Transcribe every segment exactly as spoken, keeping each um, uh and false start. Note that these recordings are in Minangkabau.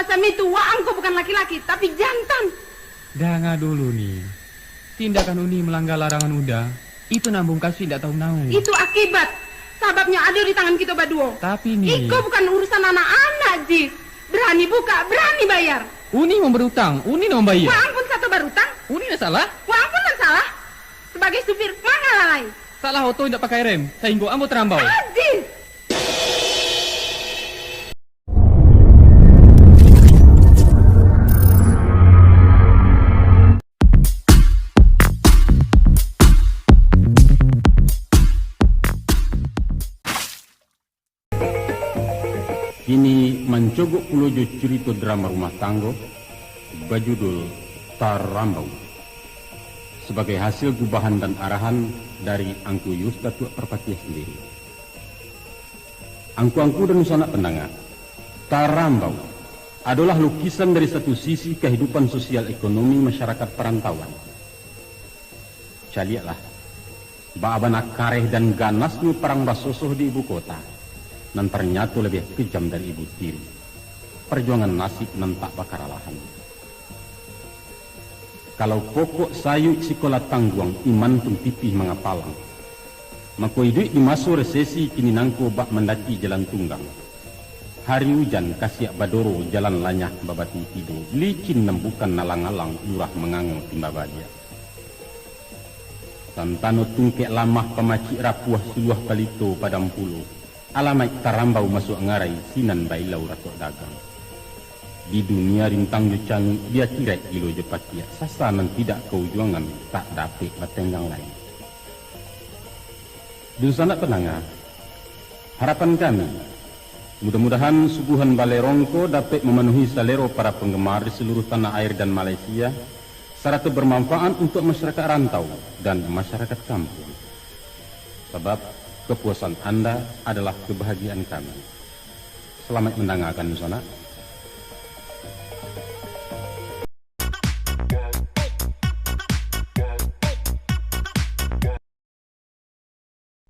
Sami tu, Waang ko bukan laki-laki, tapi jantan. Danga dulu, Ni. Tindakan Uni malangga larangan Uda. Itu nan Bungkasi indak tahu nau. Itu akibat. Sababnyo ado di tangan kito baduo. Tapi, Ni. Iko bukan urusan anak-anak, Jis. Berani buka, berani bayar. Uni nan berutang, Uni nan mambayia. Waang pun sato barutang. Uni nan salah. Waang pun nan salah. Sabagai supir, manga lalai. Salah oto indak pakai rem, sahinggo ambo tarambau. Jis! Kini mancogok pulo jo curito drama rumah tanggo, bajudul Tarambau, sabagai hasil gubahan dan arahan dari Angku Yus Datuak Parpatiah sandiri. Angku-angku dan dunsanak pandanga, Tarambau adolah lukisan dari satu sisi kahidupan sosial ekonomi masyarakat parantauan. Caliaklah, baa bana kareh dan ganasnyo parang basosoh di ibu kota, nan tarnyato labiah kejam dari ibu tiri. Parjuangan nasib nan tak bakaralahan. Kalau pokok sayuik sikola tangguang, iman pun pipih mangapalang, mako iduik di maso resesi kini nangko bak mandaki jalan tunggang. Hari ujan kasiak badoro, jalan lanyah babatu tido, licin nan bukan alang-alang, lurah mangango timba baliak. Tantano tungkek lamah, pamacik rapuah, suluah palito padam pulo, alamaik tarambau masuak ngarai, sinan bailau ratok dagang. Di dunia rintang jo cangik, di akiraik gilo jo pakiak, sasa nan tidak kaujuangan, tak dapek batenggang lai. Dunsanak pandanga, harapan kami, mudah-mudahan suguhan Balerong ko dapek mamanuhi salero para panggemar di saluruah tanah air dan Malaysia, sarato barmanfaat untuak masyarakat rantau dan masyarakat kampuang. Sabab, kapuasan Anda adalah kabahagiaan kami. Salamaik mandangakan, dunsanak.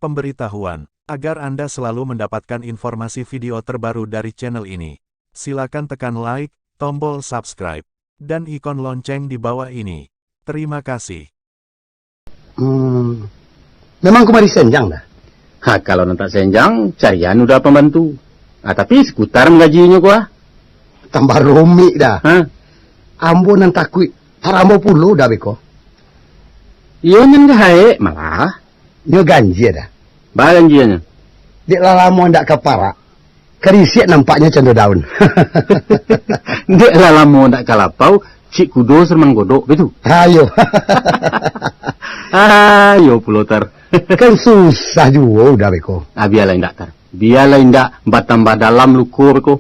Pemberitahuan, agar Anda selalu mendapatkan informasi video terbaru dari channel ini, silakan tekan like, tombol subscribe, dan ikon lonceng di bawah ini. Terima kasih. Hmm, memang kumari senjang dah? Ha, kalau nan tak senjang, carian udah pambantu. Ah, tapi sakuta mangajinyo ko ah. Tambah rumik dah. Ha? Ambo nan takuik, tarambau pulo dah beko. Iyo, nan gahaek malah. Nyo ganjia dah. Baa ganjianyo? Dek lah lamo ndak ka parak, karisiak nampaknyo cando daun. Dek lah lamo ndak ka lapau, cik kudo sarang manggodok, baitu? Ayo. Ayo pulo, Tar. Kan susah juo udah beko. Ah, bialah indak, Tar. Bialah indak, batambah dalam luko beko.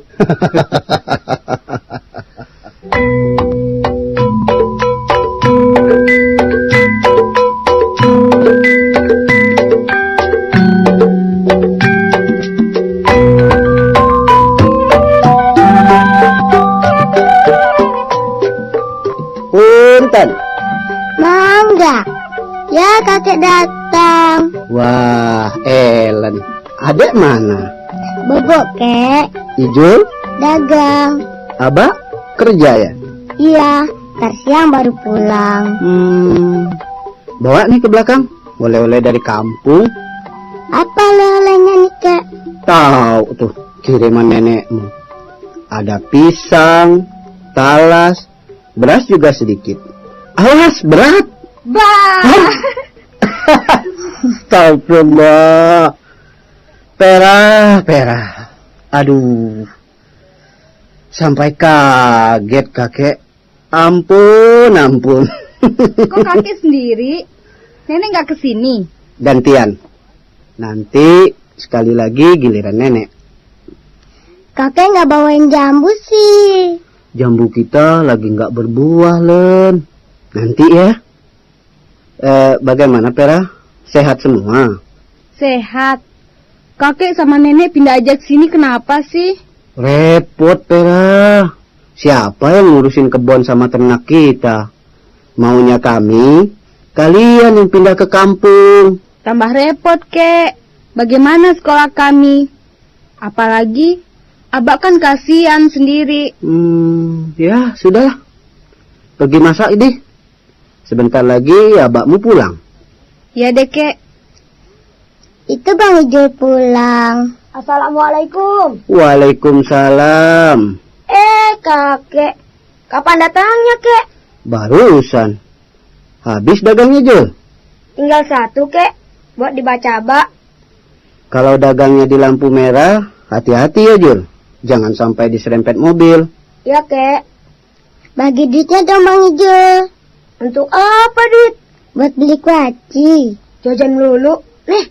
Punten. Mangga. Ya, kakek datang. Wah, Ellen. Adek mana? Bobok, Kek. Ijul? Dagang. Abak kerja ya? Iya, tar siang baru pulang. Hmm, bawa nih ke belakang, oleh-oleh dari kampung. Apa oleh-olehnya nih, Kek? Tahu tuh, kiriman nenekmu. Ada pisang, talas, beras juga sedikit. Awas, berat! Bah! Astagfirullah. Perah, perah. Aduh. Sampai kaget, Kakek. Ampun, ampun. Kok kakek sendiri? Nenek nggak ke sini? Gantian. Nanti sekali lagi giliran nenek. Kakek nggak bawain jambu sih. Jambu kita lagi nggak berbuah, Len. Nanti ya. Eh, bagaimana, Pera? Sehat semua? Sehat. Kakek sama nenek pindah aja ke sini kenapa sih? Repot, Pera. Siapa yang ngurusin kebun sama ternak kita? Maunya kami, kalian yang pindah ke kampung. Tambah repot, Kek. Bagaimana sekolah kami? Apalagi Abak kan kasian sendiri. Hmm, ya, sudahlah. Pergi masak, Idih. Sebentar lagi abakmu pulang. Ya deh, Kek. Itu Bang Ijul pulang. Assalamualaikum. Waalaikumsalam. Eh, Kakek. Kapan datangnya, Kek? Barusan. Habis dagangnya, Jul? Tinggal satu, Kek. Buat dibaca abak. Kalau dagangnya di lampu merah, hati-hati ya, Jul. Jangan sampai diserempet mobil. Ya, Kek. Bagi duitnya dong, Bang Ijul. Untuk apa duit? Buat beli kuaci. Jajan melulu. Nih.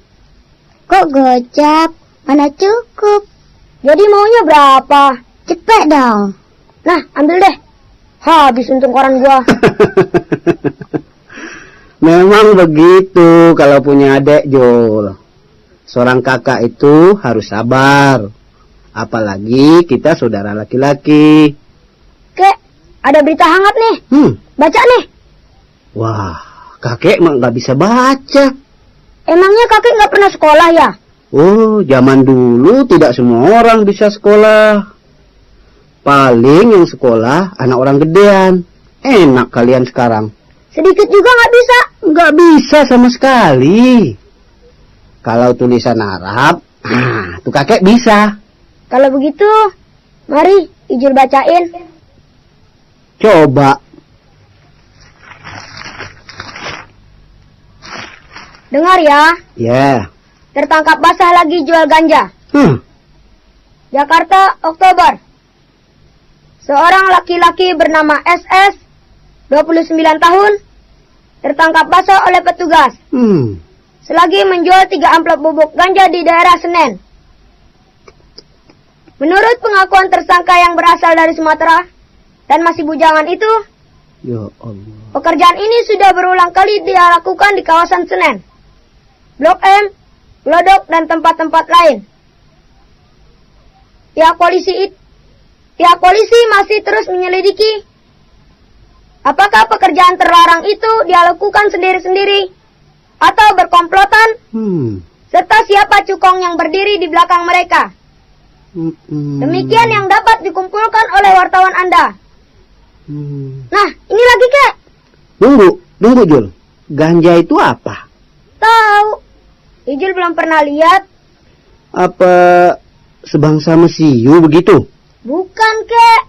Kok gocap? Mana cukup? Jadi maunya berapa? Cepet dong. Nah, ambil deh. Habis untung koran gua. Memang begitu kalau punya adek, Jul. Seorang kakak itu harus sabar. Apalagi kita saudara laki-laki. Kek, ada berita hangat nih. Hmm. Baca nih. Wah, kakek mah nggak bisa baca. Emangnya kakek nggak pernah sekolah ya? Oh, zaman dulu tidak semua orang bisa sekolah. Paling yang sekolah anak orang gedean. Enak kalian sekarang. Sedikit juga nggak bisa? Nggak bisa sama sekali. Kalau tulisan Arab, ah, tuh kakek bisa. Kalau begitu, mari Ijul bacain. Coba. Dengar ya. Ya. Tertangkap basah lagi jual ganja. Hmm. Jakarta, Oktober. Seorang laki-laki bernama S S, dua puluh sembilan tahun, tertangkap basah oleh petugas. Hmm. Selagi menjual tiga amplop bubuk ganja di daerah Senen. Menurut pengakuan tersangka yang berasal dari Sumatera dan masih bujangan itu, Ya Allah. Pekerjaan ini sudah berulang kali dia lakukan di kawasan Senen, Blok M, Glodok, dan tempat-tempat lain. Pihak polisi it-, pihak polisi masih terus menyelidiki apakah pekerjaan terlarang itu dia lakukan sendiri-sendiri atau berkomplotan, Hmm. serta siapa cukong yang berdiri di belakang mereka. Mm-mm. Demikian yang dapat dikumpulkan oleh wartawan Anda. Hmm. Nah, ini lagi, Kek. Nunggu, nunggu, Jul. Ganja itu apa? Tahu. Ijul belum pernah lihat. Apa sebangsa mesiu begitu? Bukan, Kek.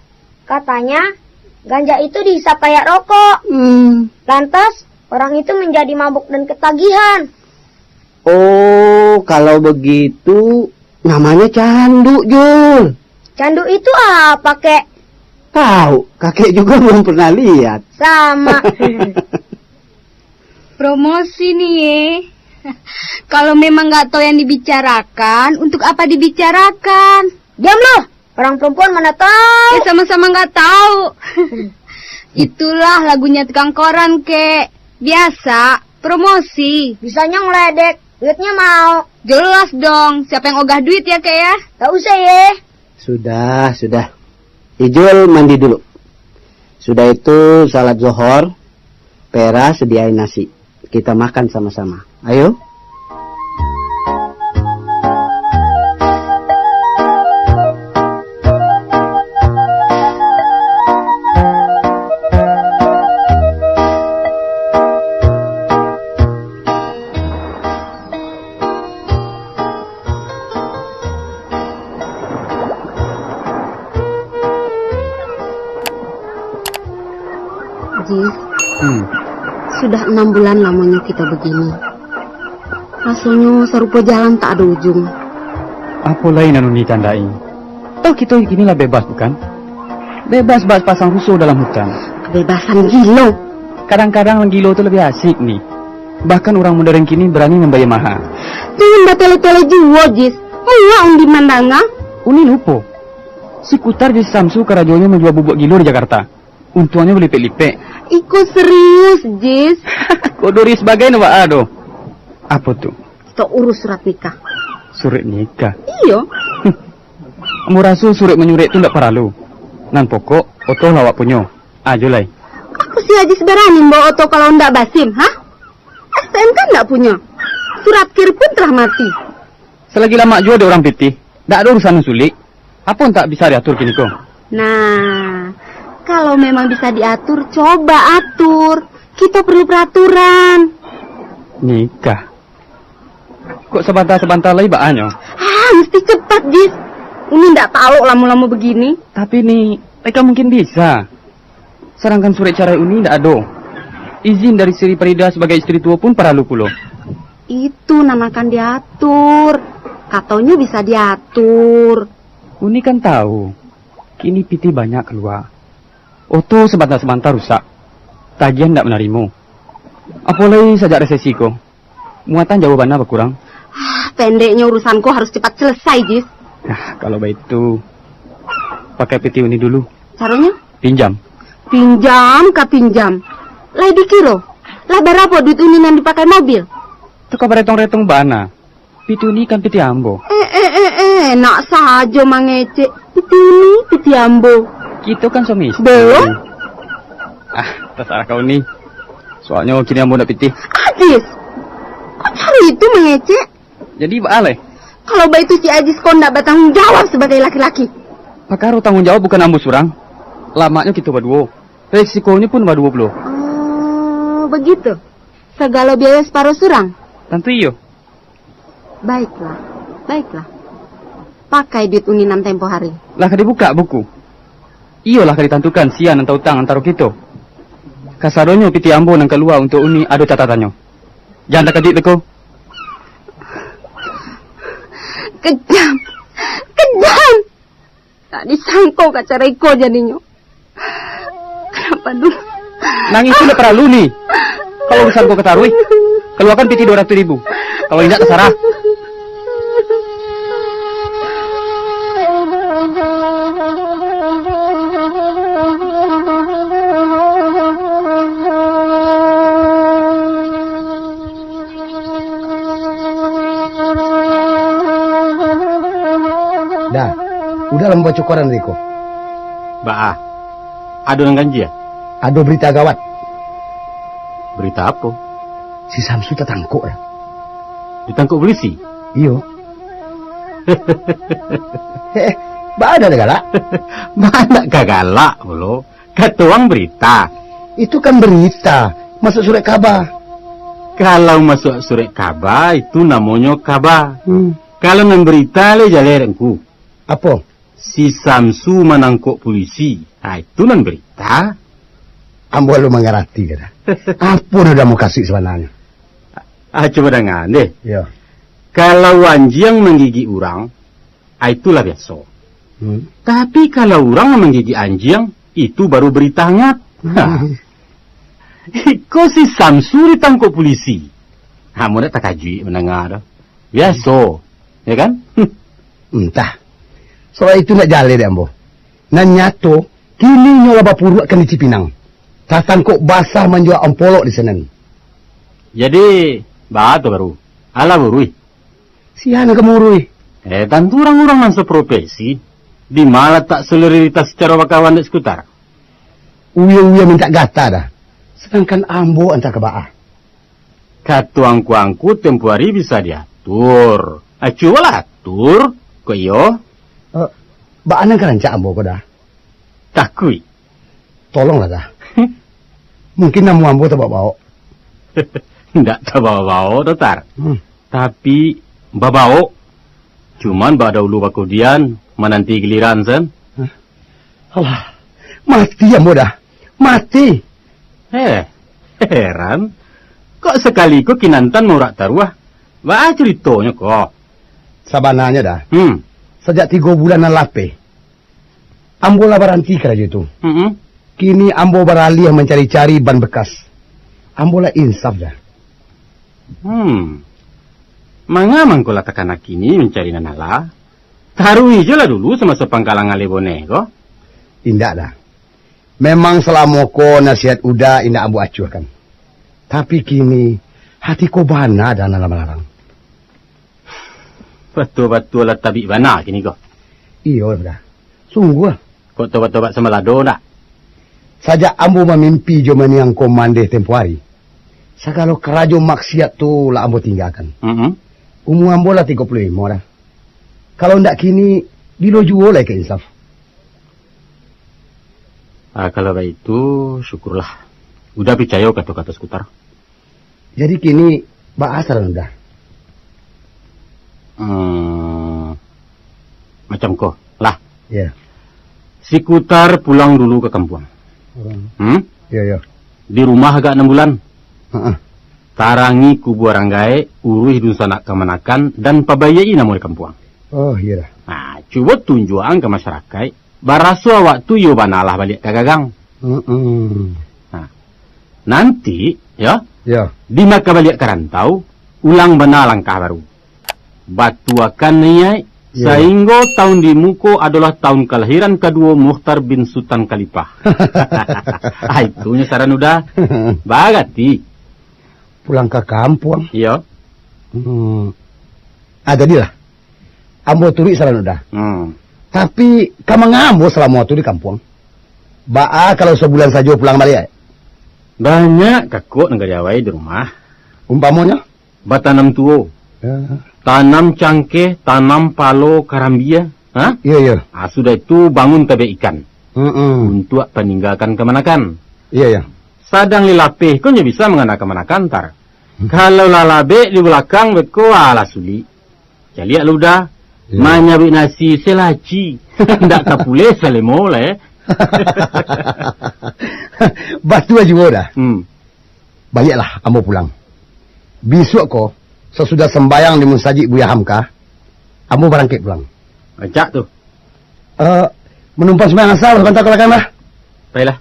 Katanya, ganja itu dihisap kayak rokok. Hmm. Lantas, orang itu menjadi mabuk dan ketagihan. Oh, kalau begitu, namanya candu, Jul. Candu itu apa, Kek? Tahu, kakek juga belum pernah lihat. Sama. Promosi nih, ye. Kalau memang nggak tahu yang dibicarakan, untuk apa dibicarakan? Diam lu! Orang perempuan mana tahu? Ya, sama-sama nggak tahu. Itulah lagunya tukang koran, Kek. Biasa, promosi. Bisanya ngeledek, duitnya mau. Jelas dong, siapa yang ogah duit ya, Kek, ya? Tak usah, ye. Sudah, sudah. Ijul mandi dulu. Sudah itu salat zohor, Pera sediain nasi. Kita makan sama-sama. Ayo. Jis, Hmm. sudah enam bulan lamanya kita begini. Rasanya sarupa jalan tak ada ujung. Apo lai nan uni kandaki? Toh kito kini lah bebas, bukan? Bebas bak pasang ruso dalam hutan. Kebebasan gilo. Kadang-kadang gilo tu lebih asik, ni. Bahkan urang modern kini barani mambayia maha. Jangan batele-tele juo, Jis. Muak Undi mandanga. Uni lupo. Si Kutar jo si Samsu karajonyo manjua bubuk gilo di Jakarta. Untuangnyo balipek-lipek. Iko serius, Jis. Kok duri sabagai no baa do? Apo tu? Kito urus surat nikah. Surat nikah? Iyo. Ambo raso surat manyurat tu ndak paralu. Nan pokok, oto lah awak punyo. Ajo lai. Apo si Ajis barani mambawa oto kalau ndak ba-sim, ha? S T N K ndak punyo. Surat kir pun telah mati. Salagi lamak juo dek urang pitih, ndak ado urusan nan sulik. Apo ndak bisa diatur kini ko? Nah, kalau memang bisa diatur, coba atur. Kito perlu peraturan. Nikah. Kok sabanta-sabanta lai baanyo? Ah, mesti cepat, Jis. Uni ndak tahu lamo-lamo begini. Tapi ni, mereka mungkin bisa. Sedangkan surat cerai Uni ndak ado. Izin dari Sri Farida sebagai istri tuo pun paralu pulo. Itu nan akan diatur. Katonyo bisa diatur. Uni kan tahu, kini pitih banyak kalua. Oto sabanta-sabanta rusak. Tagihan ndak manarimo. Apolai sajak resesi ko. Muatan jauah bana bakurang. Ah, pendeknyo urusan ko harus cepat selesai, Jis. Nah, kalau baitu, pakai pitih Uni dulu. Caronyo? Pinjam. Pinjam ka pinjam. Lai dikiro, lah barapo duit Uni nan dipakai mobil? Toko baretong-retong bana. Pitih Uni kan pitih ambo. Eh, eh, eh, eh, nak sajo mangecek. Pitih Uni, pitih ambo. Kito kan suami istri. Belum? Ah, terserah kau ni. Soalnyo kini ambo ndak pitih. Jis, kok caro itu mangecek? Jadi baa lai? Kalau baitu si Ajis ko ndak batanggung jawab sabagai laki-laki. Pakaro tanggung jawab bukan ambo surang. Lamaknyo kito baduo. Resikonyo pun baduo pulo. Oh, begitu. Sagalo biayo saparo surang? Tantu iyo. Baiklah, baiklah. Pakai duit Uni nan tempo hari. Lah ka dibuka buku. Iyo lah ka ditantukan sia nan tautang antaro kito. Kasadonyo pitih ambo nan kalua untuak Uni ado catatannyo. Jan takajuik beko. Kejam. Kejam. Tak disangko ka caro iko jadinyo. Kenapa dulu? Nangih tu ndak paralu, Ni. Kalau urusan ko ka taruih, kaluakan pitih duo ratuih ribu. Kalau indak, tasarah. Dah, udah lah mambaco koran tadi ko. Baa, ado nan ganjia? Ado berita gawat. Berita apo? Si Samsu tatangkok dah. Ditangkok polisi? Iyo. Eh, baa dah galak? Baa ndak ka galak pulo. Kato ang berita. Itu kan berita, masuak surek kaba. Kalau masuak surek kaba, itu namonyo kaba. Hmm. Kalau nan berita lai jaleh, Ngku. Apo? Si Samsu manangkok polisi. Ha, itu nan berita. Ambo alun mangarati, kada. Apo nan udah mau kasih sabananyo? Ah, cubo danga deh. Yo. Kalau anjiang manggigik urang, ah, itulah biaso. Hmm. Tapi kalau urang manggigik anjiang, itu baru berita hangat. Hmm. Ha. Iko si Samsu ditangkok polisi. Ha, mudah takajuik mandanga tu. Biaso, ya kan? Entah. Soal itu nak jaleh dek ambo. Nan nyato, kini nyo lah bapuruakkan di Cipinang. Tatangkok basah manjual ampolok di sinan. Jadi, baa tu baru? Alah buruih. Sia nan ka mauruih? Eh, tantu urang-urang nan saprofesi. Di ma latak solidaritas sacaro bakawan dek Sekutar? Uyo-uyo mintak gata dah. Sedangkan ambo antah ka baa. Kato angku-angku tempo hari bisa diatur. Ah, cubolah atur, kok iyo? Eh, baa nan ka rancak ambo ko dah? Takuik. Tolonglah dah. Mungkin namo ambo tabaok-baok. Ndak tabaok-baok doh, Tar. Hmm. Tapi, babaok. Cuman badaulu bakudian, mananti giliran sen. Hah? Alah, mati ambo dah. Mati. Eh, heran. Kok sakali ko Kinantan maurak taruah? Baa caritonyo ko? Sabananyo dah. Hmm. Sajak tigo bulan nan lapeh, ambo lah baranti karajo tu. Mm-mm. Kini ambo baraliah mancari-cari ban bekas. Ambo lah insaf dah. Hmm. Manga mangko lah takana kini mancari nan alah? Taruih je lah dulu samaso pangkalangan le boneh ko. Indak dah. Memang salamo ko nasihat Uda indak ambo acuahkan. Tapi kini, hati ko bana dah nan lah malarang. Batua-batua lah tabik bana kini ko. Iyo, dah. Sungguah. Kok tobat-tobat sambalado ndak? Sajak ambo mamimpi jo maniang ko mandeh tempo ari, sagalo karajo maksiat tu lah ambo tinggakan. Mm-mm. Umua ambo lah tigo puluah limo dah. Kalau ndak kini, Bilo juo lai ka insaf? Ah, kalau baitu, syukurlah. Uda picayo kato-kato Sukutar. Jadi kini, baa saran Uda? Hmm, macam ko lah. Ya. Sukutar pulang dulu ka kampuang. Hmm. Hmm? Ya, ya. Di rumah agak anam bulan. Heeh. Tarangi kubua urang gaek, uruih dunsanak kamanakan, dan pabaiak-i namo di kampuang. Oh, iyolah. Nah, cubo tunjuakan ka masarakaik, baraso awak tu iyo bana lah baliak ka gagang. Mm-mm. Nah, nanti, yo, yo, di maka baliak ka rantau, ulang bana langkah baru. Batuakan niaik, yo, sainggo taun di muko adolah taun kalahiran kaduo Mukhtar bin Sutan Khalifah. Ah, itunyo saran Uda. Barati. Pulang ka kampuang. Iyo. Hmm. Ah, jadilah. Ambo turuik saran Uda. Hmm. Tapi, ka manga ambo salamo tu di kampuang? Baa kalau sabulan sajo pulang baliak? Banyak kakok nan gadih awai di rumah. Umpamonyo? Batanam tuo. Ya. Tanam cangkeh, tanam palo, karambia. Ha? Iyo, iyo. Ah, sudah itu bangun tabiak ikan. Mm-mm. Untuak paninggakan kamanakan. Iyo, iyo. Sadang lai lapeh, ko nyo bisa mangana kamanakan, tar. Hmm. Kalau lah labek di balakang, beko, alah sulik. Caliak lah Uda, iyo, manyabuik nasi selaci. Ndak tapuleh salemo lah, eh. Batua juo Uda. Hmm. Baliaklah, ambo pulang. Bisuak ko, sasudah sambayang di musajik Buya Hamka, ambo barangkek pulang. Rancak tu. Eh, manumpang sumbayang asa, sabanta ka balakang lah. Pailah.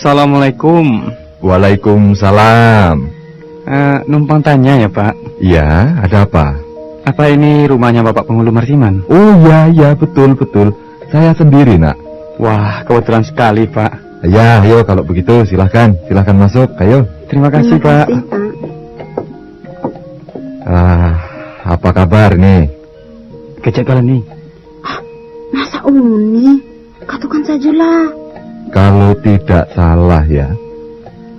Assalamualaikum. Waalaikumsalam. Eh, numpang tanya ya, Pak. Iya, ada apa? Apa ini rumahnya Bapak Penghulu Marsiman? Oh, iya, iya, betul, betul. Saya sendiri, Nak. Wah, kebetulan sekali, Pak. Ya, ayo, kalau begitu, silahkan. Silahkan masuk, ayo. Terima kasih, Pak. Terima kasih, Pak. Ah, apa kabar nih? Kecek kalan nih. Ah, masa Uni? Katokan sajolah. Kalau tidak salah ya,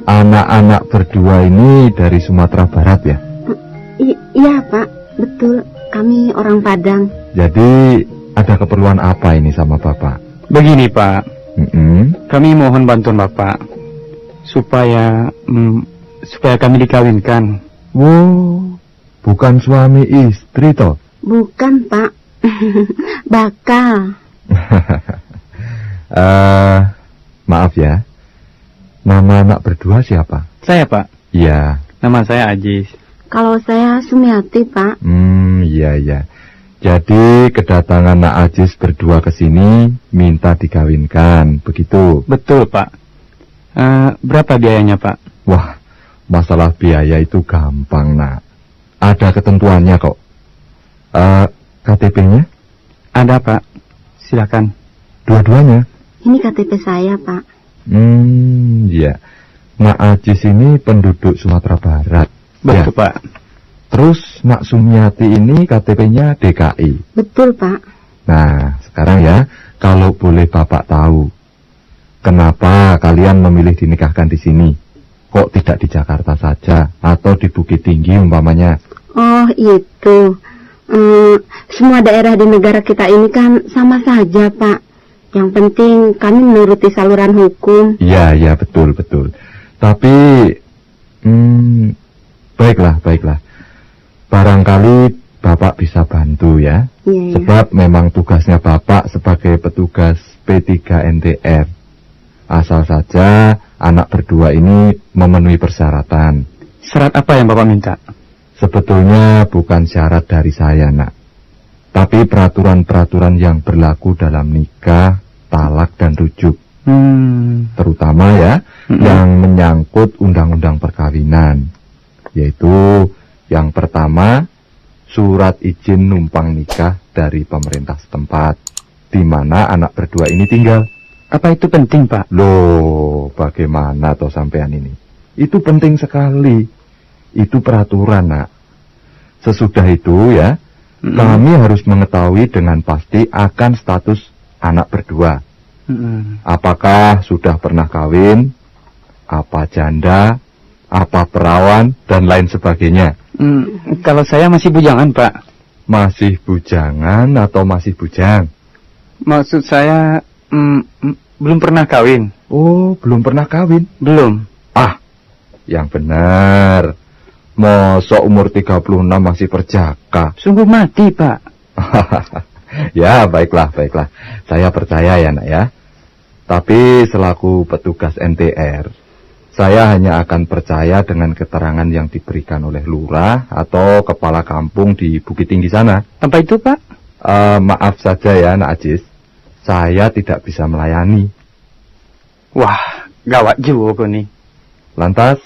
anak-anak berdua ini dari Sumatera Barat ya? I-, iya, Pak. Betul. Kami orang Padang. Jadi, ada keperluan apa ini sama Bapak? Begini, Pak. Mm-mm. Kami mohon bantuan Bapak supaya, mm, supaya kami dikawinkan. Wo, bukan suami istri toh? Bukan, Pak. Bakal. Eh, maaf ya. Nama anak berdua siapa? Saya, Pak. Iya. Nama saya Ajis. Kalau saya Sumiati, Pak. Hmm, iya, iya. Jadi kedatangan Nak Ajis berdua ke sini minta dikawinkan, begitu? Betul, Pak. Eh, berapa biayanya, Pak? Wah, masalah biaya itu gampang, Nak. Ada ketentuannya kok. Eh, K T P-nya? Ada, Pak. Silakan. Dua-duanya? Ini K T P saya, Pak. Hmm, iya. Nak Ajis ini penduduk Sumatera Barat. Betul, ya, Pak. Terus Nak Sumiati ini K T P-nya D K I. Betul, Pak. Nah, sekarang ya, kalau boleh Bapak tahu, kenapa kalian memilih dinikahkan di sini? Kok tidak di Jakarta saja atau di Bukittinggi umpamanya? Oh, itu. Eh, semua daerah di negara kita ini kan sama saja, Pak. Yang penting kami menuruti saluran hukum. Iya, iya, betul, betul. Tapi, hmm, baiklah, baiklah. Barangkali Bapak bisa bantu ya. Iya, iya. Sebab memang tugasnya Bapak sebagai petugas P tiga N T R. Asal saja anak berdua ini memenuhi persyaratan. Syarat apa yang Bapak minta? Sebetulnya bukan syarat dari saya, Nak. Tapi peraturan-peraturan yang berlaku dalam nikah, talak, dan rujuk. Hmm. Terutama ya, mm-mm, yang menyangkut undang-undang perkawinan. Yaitu yang pertama, surat izin numpang nikah dari pemerintah setempat, di mana anak berdua ini tinggal. Apa itu penting, Pak? Loh, bagaimana toh sampean ini? Itu penting sekali. Itu peraturan, Nak. Sesudah itu, ya, Mm-mm. kami harus mengetahui dengan pasti akan status anak berdua. Mm-mm. Apakah sudah pernah kawin, apa janda, apa perawan, dan lain sebagainya. Mm, kalau saya masih bujangan, Pak. Masih bujangan atau masih bujang? Maksud saya, mm, mm, belum pernah kawin. Oh, belum pernah kawin? Belum. Ah, yang benar. Mosok umur tiga puluh enam masih perjaka? Sungguh mati, Pak. Ya, baiklah, baiklah. Saya percaya ya, Nak, ya. Tapi selaku petugas N T R, saya hanya akan percaya dengan keterangan yang diberikan oleh lurah atau kepala kampung di Bukittinggi sana. Apa itu, Pak? Eh, maaf saja ya, Nak Ajis. Saya tidak bisa melayani. Wah, gawat juo ko ni. Lantas,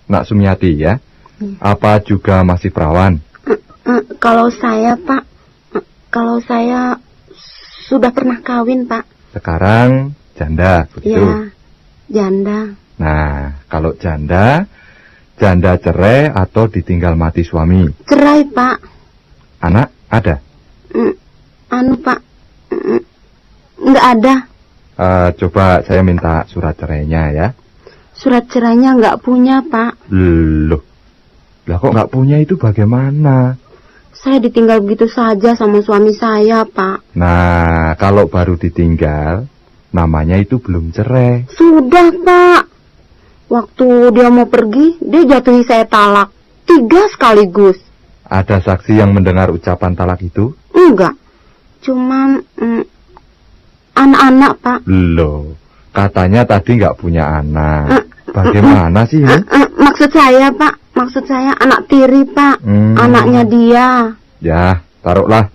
Nak Sumiati ya, Iya. apa juga masih perawan? Eh, eh, kalau saya, Pak, eh, kalau saya sudah pernah kawin, Pak. Sekarang janda, begitu? Ya, janda. Nah, kalau janda, janda cerai atau ditinggal mati suami? Cerai, Pak. Anak ada? Mm, anu, Pak, mm, nggak ada. Eh, coba saya minta surat cerainya ya. Surat cerainya nggak punya, Pak. Loh, lah kok nggak punya itu bagaimana? Saya ditinggal begitu saja sama suami saya, Pak. Nah, kalau baru ditinggal, namanya itu belum cerai. Sudah, Pak. Waktu dia mau pergi, dia jatuhi saya talak. Tiga sekaligus. Ada saksi yang mendengar ucapan talak itu? Enggak. Cuman, mm, anak-anak, Pak. Loh, katanya tadi nggak punya anak. Eh, Bagaimana sih ini? Eh, eh, maksud saya, Pak, maksud saya anak tiri, Pak. Hmm. Anaknya dia. Ya, taruhlah.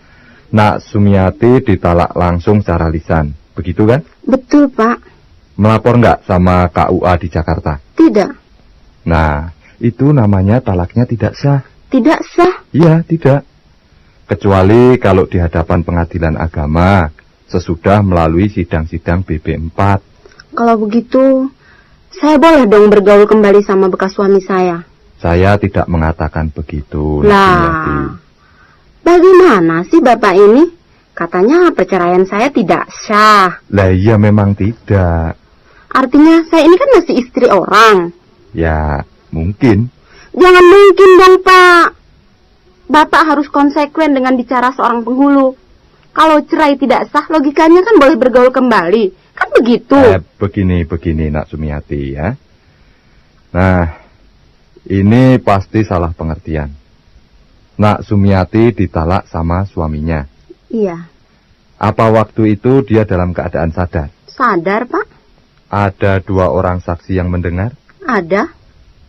Nak Sumiati ditalak langsung secara lisan. Begitu kan? Betul, Pak. Melapor nggak sama K U A di Jakarta? Tidak. Nah, itu namanya talaknya tidak sah. Tidak sah? Iya, tidak. Kecuali kalau di hadapan pengadilan agama, sesudah melalui sidang-sidang B P empat. Kalau begitu, saya boleh dong bergaul kembali sama bekas suami saya? Saya tidak mengatakan begitu, Nak Lah, Sumiati. Bagaimana sih Bapak ini? Katanya perceraian saya tidak sah. Lah iya, memang tidak. Artinya saya ini kan masih istri orang. Ya, mungkin. Jangan mungkin dong, Pak. Bapak harus konsekuen dengan bicara seorang penghulu. Kalau cerai tidak sah, logikanya kan boleh bergaul kembali. Kan begitu. Eh, begini, begini, Nak Sumiati, ya. Nah, ini pasti salah pengertian. Nak Sumiati ditalak sama suaminya. Iya. Apa waktu itu dia dalam keadaan sadar? Sadar, Pak. Ada dua orang saksi yang mendengar? Ada.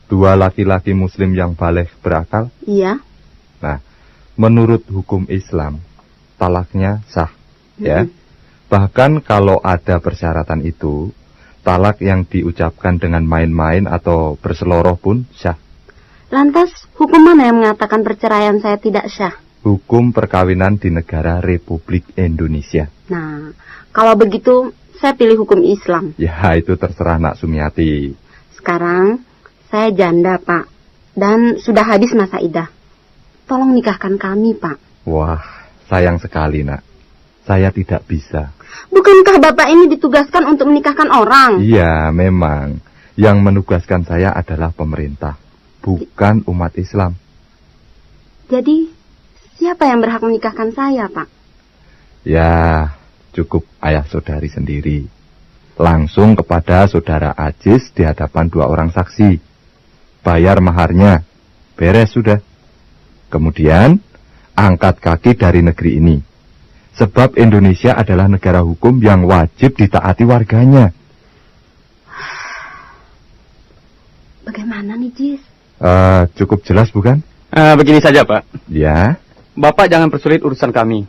Dua laki-laki muslim yang baligh berakal? Iya. Nah, menurut hukum Islam, talaknya sah, ya. Mm-mm. Bahkan kalau ada persyaratan itu, talak yang diucapkan dengan main-main atau berseloroh pun sah. Lantas, hukum mana yang mengatakan perceraian saya tidak sah? Hukum perkawinan di negara Republik Indonesia. Nah, kalau begitu, saya pilih hukum Islam. Ya, itu terserah Nak Sumiati. Sekarang, saya janda, Pak. Dan sudah habis masa idah. Tolong nikahkan kami, Pak. Wah, sayang sekali, Nak. Saya tidak bisa. Bukankah Bapak ini ditugaskan untuk menikahkan orang? Iya, memang. Yang menugaskan saya adalah pemerintah, bukan umat Islam. Jadi, siapa yang berhak menikahkan saya, Pak? Ya, cukup ayah saudari sendiri. Langsung kepada saudara Ajis di hadapan dua orang saksi. Bayar maharnya. Beres sudah. Kemudian, angkat kaki dari negeri ini. Sebab Indonesia adalah negara hukum yang wajib ditaati warganya. Bagaimana nih, Jis? Eh, cukup jelas, bukan? Eh, begini saja, Pak. Ya. Bapak jangan persulit urusan kami.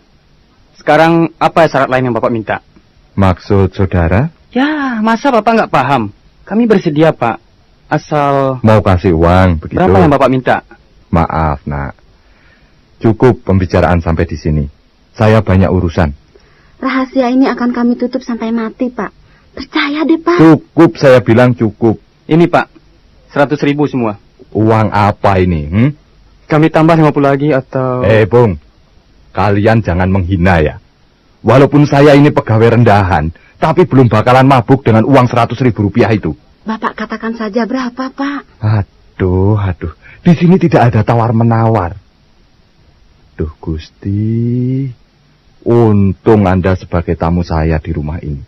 Sekarang, apa syarat lain yang Bapak minta? Maksud saudara? Ya, masa Bapak nggak paham? Kami bersedia, Pak. Asal Mau kasih uang, begitu? Berapa yang Bapak minta? Maaf, Nak. Cukup pembicaraan sampai di sini. Saya banyak urusan. Rahasia ini akan kami tutup sampai mati, Pak. Percaya deh, Pak. Cukup, saya bilang cukup. Ini, Pak. seratus ribu semua. Uang apa ini, hmm? Kami tambah lima puluh lagi atau Eh, Bung, kalian jangan menghina ya. Walaupun saya ini pegawai rendahan, tapi belum bakalan mabuk dengan uang seratus ribu rupiah itu. Bapak katakan saja berapa, Pak? Aduh, aduh. Di sini tidak ada tawar-menawar. Duh, Gusti. Untung Anda sebagai tamu saya di rumah ini.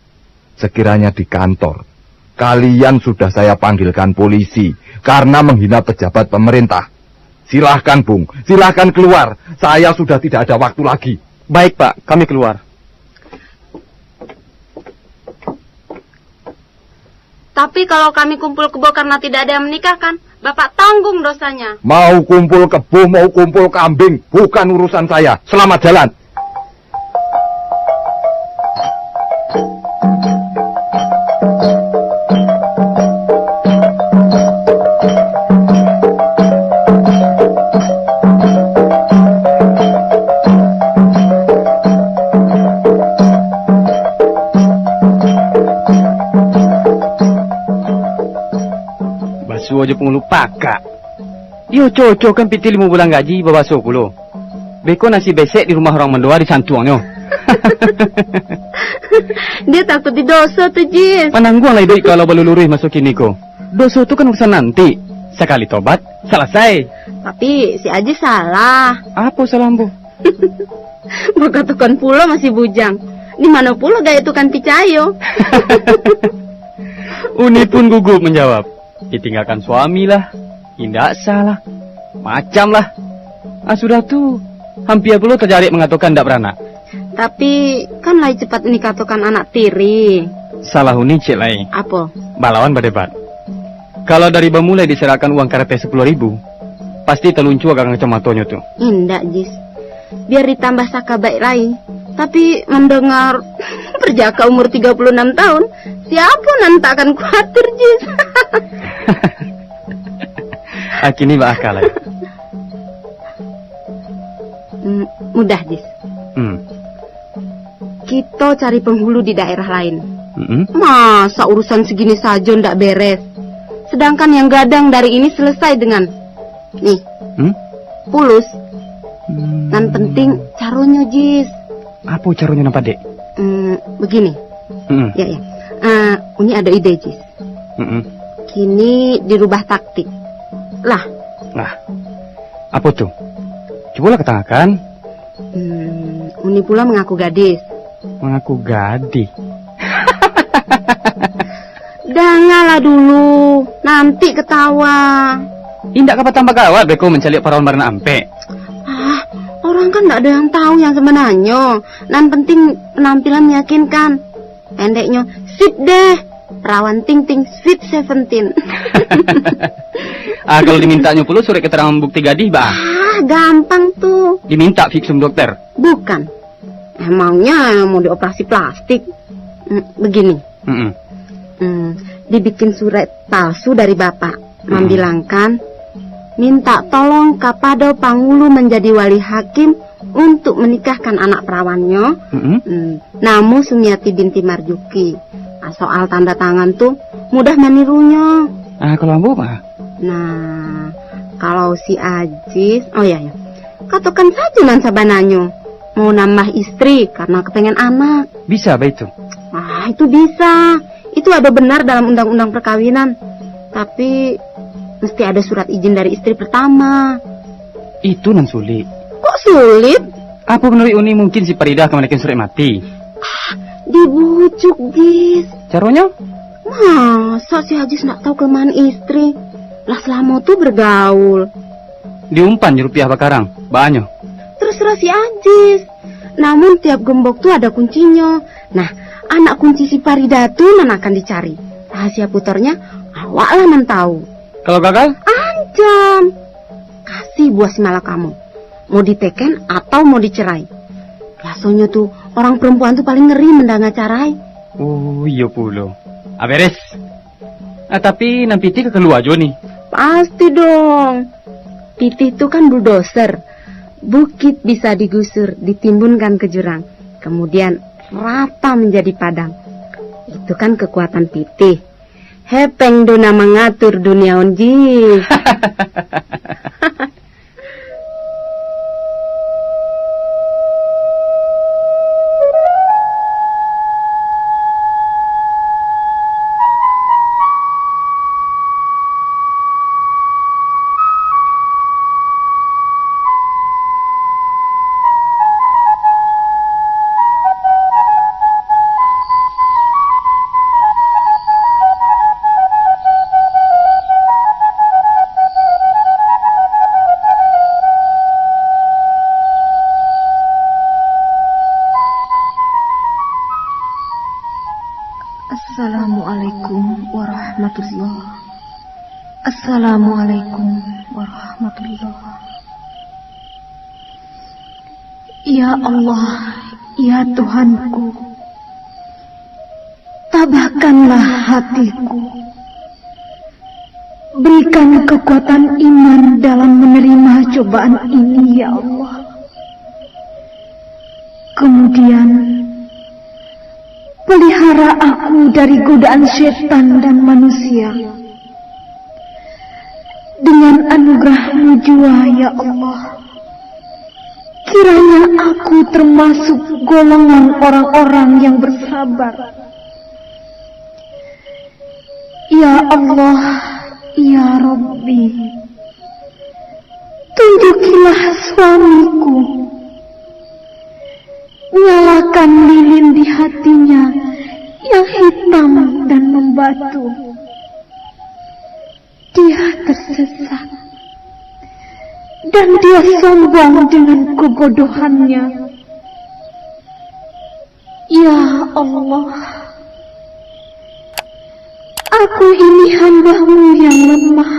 Sekiranya di kantor, kalian sudah saya panggilkan polisi karena menghina pejabat pemerintah. Silahkan, Bung. Silahkan keluar. Saya sudah tidak ada waktu lagi. Baik, Pak. Kami keluar. Tapi kalau kami kumpul kebo karena tidak ada yang menikahkan, Bapak tanggung dosanya. Mau kumpul kebo, mau kumpul kambing, bukan urusan saya. Selamat jalan. Basuo jo pangulu pakak. Iyo, cocok kan pitih limo bulan gaji babaso pulo. Beko nasi besek di rumah urang mandoa disantuangnyo. Dia takut didoso tu, Jis. Panangguang lah iduik kalau baluluruih maso kini ko. Doso tu kan urusan nanti. Sakali tobat, salasai. Tapi si Aji salah. Apo salah ambo? Bakatokan pulo masih bujang. Di mano pulo gaek tu kan picayo? Uni pun gugup manjawab. Ditinggalkan suami lah, indak sah lah, macam lah. Ah, sudah tu, hampia pulo tajarik mangatokan indak baranak. Tapi, kan lai cepat Uni katokan anak tiri. Salah Uni ciek lai. Apo? Balawan badebat. Kalau dari bamulai diserahkan uang karateh sapuluah ribu, pasti taluncua gagang kacamotonyo tu. Indak, Jis. Biar ditambah sakabaik lai. Tapi, mandangar parjaka umur tiga puluh enam tahun, siapo nan tak akan kuatir, Jis? Ah, kini baakal lai. Hmm, mudah, Jis. Hmm. Kito cari penghulu di daerah lain. Mm-mm. Masa urusan segini sajo ndak beres? Sedangkan yang gadang dari ini selesai dengan, nih, Hmm? pulus. Hmm. Nan penting caronyo, Jis. Apo caronyo nan padek? Hmm, begini. Mm-mm. Ya, ya. Ah, Uni ado ide, Jis. Mm-mm. Kini dirubah taktik. Lah. Lah. Apo tu? Cubolah katangakan. Hmm, Uni pulo mangaku gadis. Mangaku gadih? Dangalah dulu, nanti ketawa. Indak ka patambah gawat beko mancaliak parawan baranak ampek? Ah, orang kan ndak ada yang tahu yang sebenarnyo. Nan penting penampilan meyakinkan. Pendeknyo, sip deh. Perawan ting ting, sweet seventeen. Ah, kalau dimintanyo pulo surat keterangan bukti gadih, bah? Ah, gampang tu. Diminta visum dokter? Bukan. Emangnya mau dioperasi plastik? Hmm, begini. Mm-mm. Hmm, dibikin surat palsu dari bapak, Mm-mm. mambilangkan, minta tolong kapado pangulu manjadi wali hakim untuk menikahkan anak perawannyo, Mm-mm. hmm, namo Sumiati binti Marjuki. Ah, soal tanda tangan tu, mudah manirunyo. Ah, kalau ambo mah? Nah, kalau si Ajis, oh ya, ya. Katokan saja nan sabananyo. Mau nambah istri karena kepengen anak. Bisa baitu? Ah, itu bisa. Itu ada benar dalam undang-undang perkawinan. Tapi, mesti ada surat izin dari istri pertama. Itu nan sulik. Kok sulit? Apo manuruik Uni mungkin si Paridah ka manakan surat mati? Ah, dibujuk, Jis. Caronyo? Masa si Ajis ndak tahu kelemahan istri? Lah selamo tu bergaul. Diumpan jo rupiah bakarang, banyo. Terserah si Ajis. Namun tiap gembok tu ada kuncinyo. Nah, anak kunci si Paridah tu nan akan dicari. Rahasia putarnya, awaklah nan tahu. Kalau gagal? Ancam. Kasih buah si malakamo. Mau diteken atau mau dicerai. Biasonyo tu, orang perempuan tu paling ngeri mendanga carai. Oh, iyo pulo. Ah, beres. Ah, tapi nan pitih ka kalua juo ni? Pasti dong. Pitih tu kan bulldozer. Bukit bisa digusur, ditimbunkan ke jurang. Kemudian rata menjadi padang. Itu kan kekuatan pitih. Hepeng do nan mangatur dunia on, Ji. Assalamualaikum warahmatullah. Assalamualaikum warahmatullah. Ya Allah, ya Tuhanku, tabahkanlah hatiku. Berikan kekuatan iman dalam menerima cobaan ini, ya Allah. Kemudian, pelihara aku dari godaan setan dan manusia. Dengan anugerah-Mu jua, ya Allah, kiranya aku termasuk golongan orang-orang yang bersabar. Ya Allah, ya Rabbi, tunjukilah suamiku. Nyalakan lilin di hatinya yang hitam dan membatu. Dia tersesat, dan dia sombong dengan kebodohannya. Ya Allah, aku ini hamba-Mu yang lemah.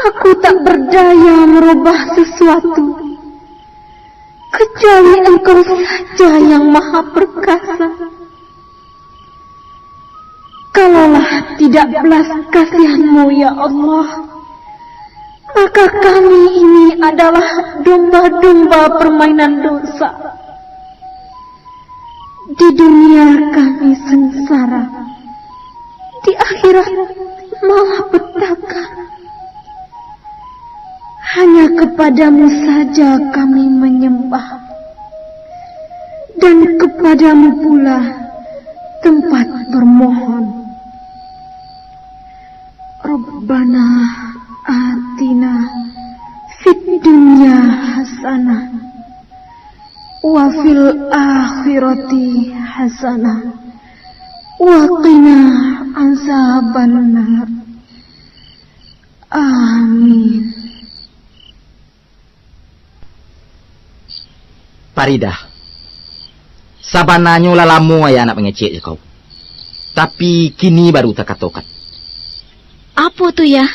Aku tak berdaya merubah sesuatu, kecuali Engkau saja yang Maha Perkasa. Kalaulah tidak belas kasihan-Mu, ya Allah, maka kami ini adalah domba-domba permainan dosa. Di dunia kami sengsara, di akhirat malah petaka. Hanya kepada-Mu saja kami menyembah, dan kepada-Mu pula tempat bermohon. Rabbana atina fid dunya hasanah, wa fil akhirati hasanah, wa qina azabannar. Amin. Paridah, sabananyo lah lamo ayah nak mangecek jo kau. Tapi, kini baru takatokan. Apo tu, Yah?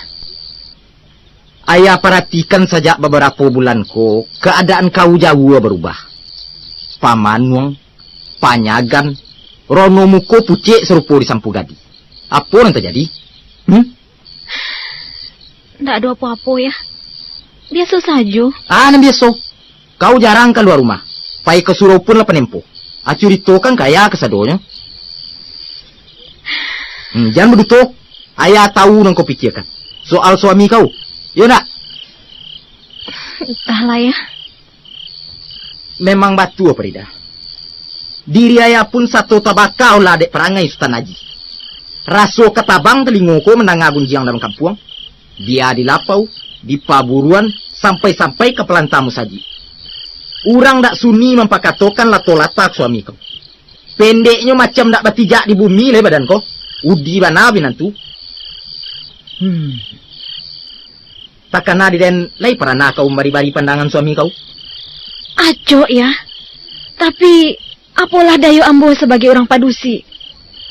Ayah paratikan sajak babarapo bulan ko, kaadaan kau jauah barubah. Pamanuang, panyagan, rono muko pucek sarupo disampu gadi. Apo nan tajadi? Hmm? Ndak ado apo-apo, Yah. Biaso sajo. Ah, nan biaso. Kau jarang kalua rumah. Pai ka surau pun lah panempo. Ah, curitokan ka ayah kasadonyo. Hmm, jan baduto. Ayah tahu nan kau pikiakan. Soal suami kau. Iyo ndak? Antahlah, Yah. Memang batua, Paridah. Diri ayah pun sato tabaka olah dek parangai Sutan Aji. Raso ka tabang talingo ko mandanga gunjiang dalam kampuang. Bia di lapau, di paburuan, sampai-sampai ka palanta musajik. Urang dak suni mampakatokan lato-latak suami ko. Pendeknyo, macam dak batijak di bumi lai badan ko. Udi bana pinantu. Hmm. Takana di den lai paranah kau mambari-bari pandangan suami kau? Acok, Yah. Tapi, apolah dayo ambo sabagai urang padusi?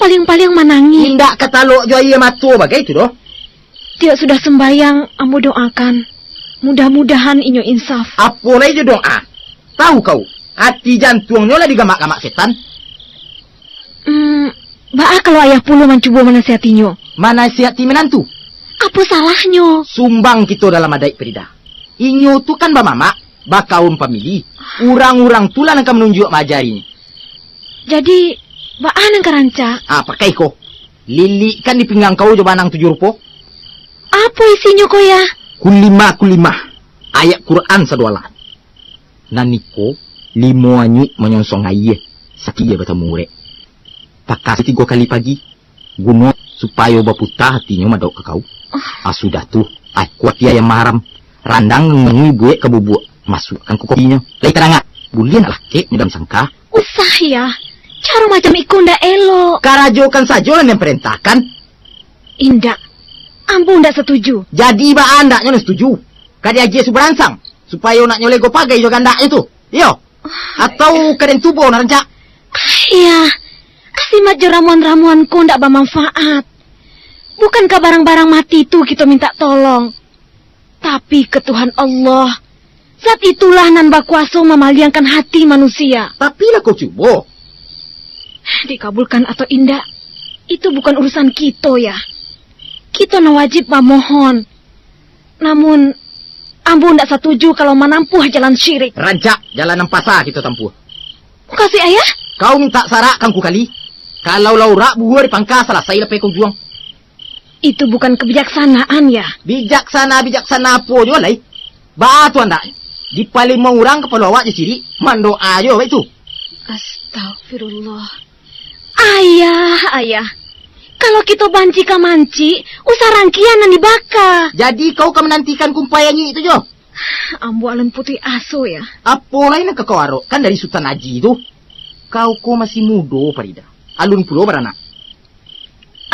Paliang-paliang manangih. Indak ka talok jo aia mato bagai tu doh. Tiok sudah sumbayang, ambo doakan. Mudah-mudahan inyo insaf. Apo lai jo doa? Tahu kau, ati jantuangnyo lah digamak-gamak setan. Hmm, baa kalau ayah pulo mancubo manasihatinyo? Manasihati minantu? Apo salahnyo? Sumbang kito dalam adaik, Paridah. Inyo tu kan bamamak, bakaum pamili. Urang-urang tu lah nan ka manunjuak maajarinyo. Jadi, baa nan ka rancak? Ah, pakai ko. Lilikkan di pinggang kau jo banang tujuah rupo. Apo isinyo ko, Yah? Kulimah-kulimah, ayat Quran sadoalah. Nan iko, limo anyuik manyonsong aia, sakia batamu urek. Pakasi tigo kali pagi, guno supayo baputa atinyo madok ka kau. Ah. Ah, sudah tu, ai, kuatia ayam maharam, randang nan ibuek ka bubuak, masuakkan ka kopinyo. Lai tarangah, buliah nak lakek nyo dalam sangka. Usah, Yah, caro macam iko ndak elok. Karajokan sajo nan den parentahkan. Indak, ambo ndak satuju. Jadi baa andaknyo nan satuju? Ka diagiah subaransang, supayo nak nyo lego pagai jo gandaknyo tu, iyo? Atau ka den tubo nan rancak? Yah, asimat jo ramuan-ramuan ko ndak bamanfaat. Bukan ka barang-barang mati tu kito mintak tolong, tapi ka Tuhan Allah. Zat itulah nan bakuaso mamaliangkan hati manusia. Tapi lah kau cubo. Dikabulkan atau indak, itu bukan urusan kito, Yah. Kito nan wajib mamohon. Namun, ambo ndak satuju kalau manampuah jalan syirik. Rancak, jalan nan pasa kito tampuah. Makasih, Ayah. Kau mintak sarak ka Angku Kali. Kalau lah urak buah di pangka, salasai lapeh kau juang. Itu bukan kebijaksanaan, Yah. Bijaksana-bijaksana apo juo lai? Baa tu andaknyo? Dipalimo urang kapalo awak jo cirik, mandoa jo awak tu. Astagfirullah. Ayah, Ayah. Kalau kito banci ka mancik, usah rangkian nan dibaka. Jadi kau ka manantikan kumpai anyuik tu juo? Ambo alun putuih aso, Yah. Apo lai nan ka kau arokkan dari Sutan Aji tu? Kau ko masih mudo, Parida. Alun pulo baranak.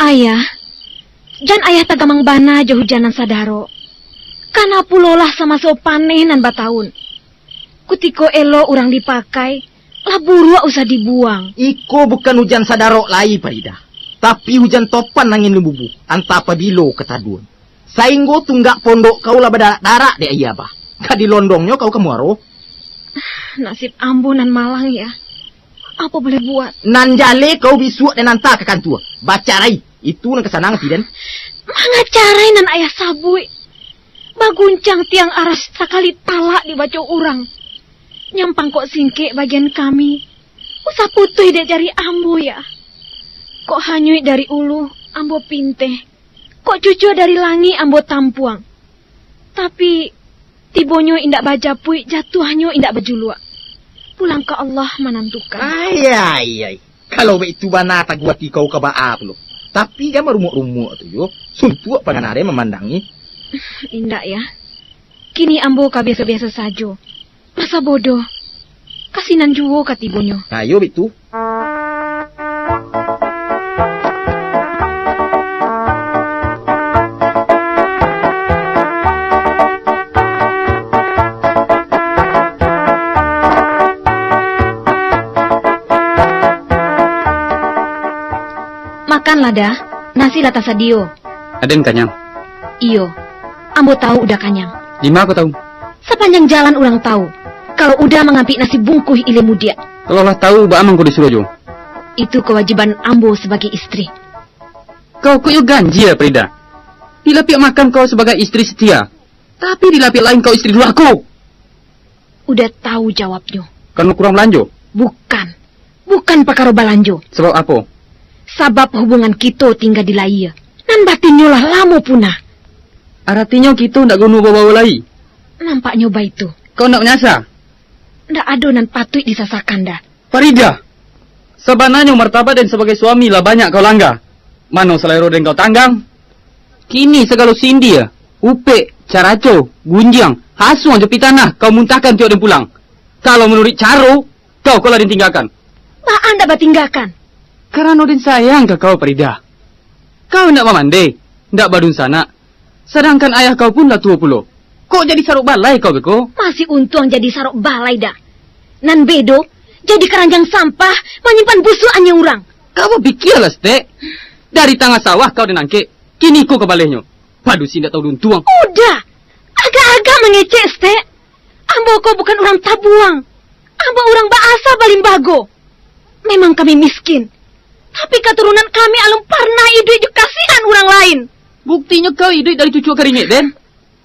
Ayah, jan Ayah tagamang bana jo hujan nan sadarok. Kana pulolah samaso paneh nan bataun. Kutiko elok urang dipakai, lah buruak usah dibuang. Iko bukan hujan sadarok lai, Parida, tapi hujan topan angin lumbubu, antah pabilo ka taduan. Sainggo tunggak pondok kau lah badarak-darak dek aia abah. Ka dilondongnyo kau ka muaro. Nasib ambo nan malang, Yah. Apo buliah buat? Nan jaleh kau bisuak den anta ka kantua. Bacarai. Itu nan ka sanang ati den. Mangacarai nan Ayah sabuik. Baguncang tiang aras sakali talak dibaco urang. Nyampang kok singkek bagian kami. Usah putuih dek jari ambo, Yah. Kok hanyuik dari ulu, ambo pinteh. Kok cucua dari langik ambo tampuang. Tapi, tibonyo indak bajapuik, jatuahnyo indak bajuluak. Pulang ka Allah manantukan. Ai, ai, ai. Kalau baitu bana taguah ati kau ka baa pulo. Tapi jan barumuak-rumuak tu yo. Suntuak pangana den mamandangi. Indak, Yah. Kini ambo ka biaso-biaso sajo. Masa bodoh. Ka sinan juo ka tibonyo. Ayo, baitu. Makanlah, Da. Nasi lah tasadio. Aden kanyang? Iyo, ambo tahu Uda kanyang. Dima kau tahu? Sapanjang jalan urang tahu, kalau Uda mangampik nasi bungkuih ilia mudiak. Kalau lah tahu, baa mangko disuruah juo? Itu kawajiban ambo sabagai istri. Kau ko iyo ganjia, Parida. Dilapiak makan kau sabagai istri setia, tapi dilapiak lain kau istri durhako. Uda tahu jawabnyo. Karano kurang balanjo? Bukan. Bukan pakaro balanjo. Sabab apo? Sabab hubungan kito tingga di layie. Nan batinnyo lah lamo punah. Aratinyo kito ndak guno babawo lai? Nampaknyo baitu. Kau ndak manyasa? Ndak ado nan patuik disasakan, Da. Parida! Sabananyo martabat den sabagai suami lah banyak kau langga. Mano salero den kau tanggang? Kini sagalo sindia, upek, caraco, gunjiang, hasuang jo pitanah kau muntahkan tiok den pulang. Kalau manuruik caro, kau ko lah den tinggakan. Baa ndak batinggakan? Karano den sayang ka kau, Parida. Kau indak bamandeh, indak badunsanak, sadangkan ayah kau pun lah tuo pulo. Kok jadi sarok balai kau beko? Masih untuang jadi sarok balai, Da. Nan bedo, jadi karanjang sampah, manyimpan busuakannyo urang. Kau bapikialah, Stek. Dari tangah sawah kau den angkek, kini ko ka balehnyo. Padusi indak tahu diuntuang. Uda! Agak-agak mangecek, Stek. Ambo ko bukan urang tabuang. Ambo urang baasa balimbago. Memang kami miskin, tapi katurunan kami alun parnah iduik jo kasihan urang lain. Buktinyo kau iduik dari cucuak karingek den.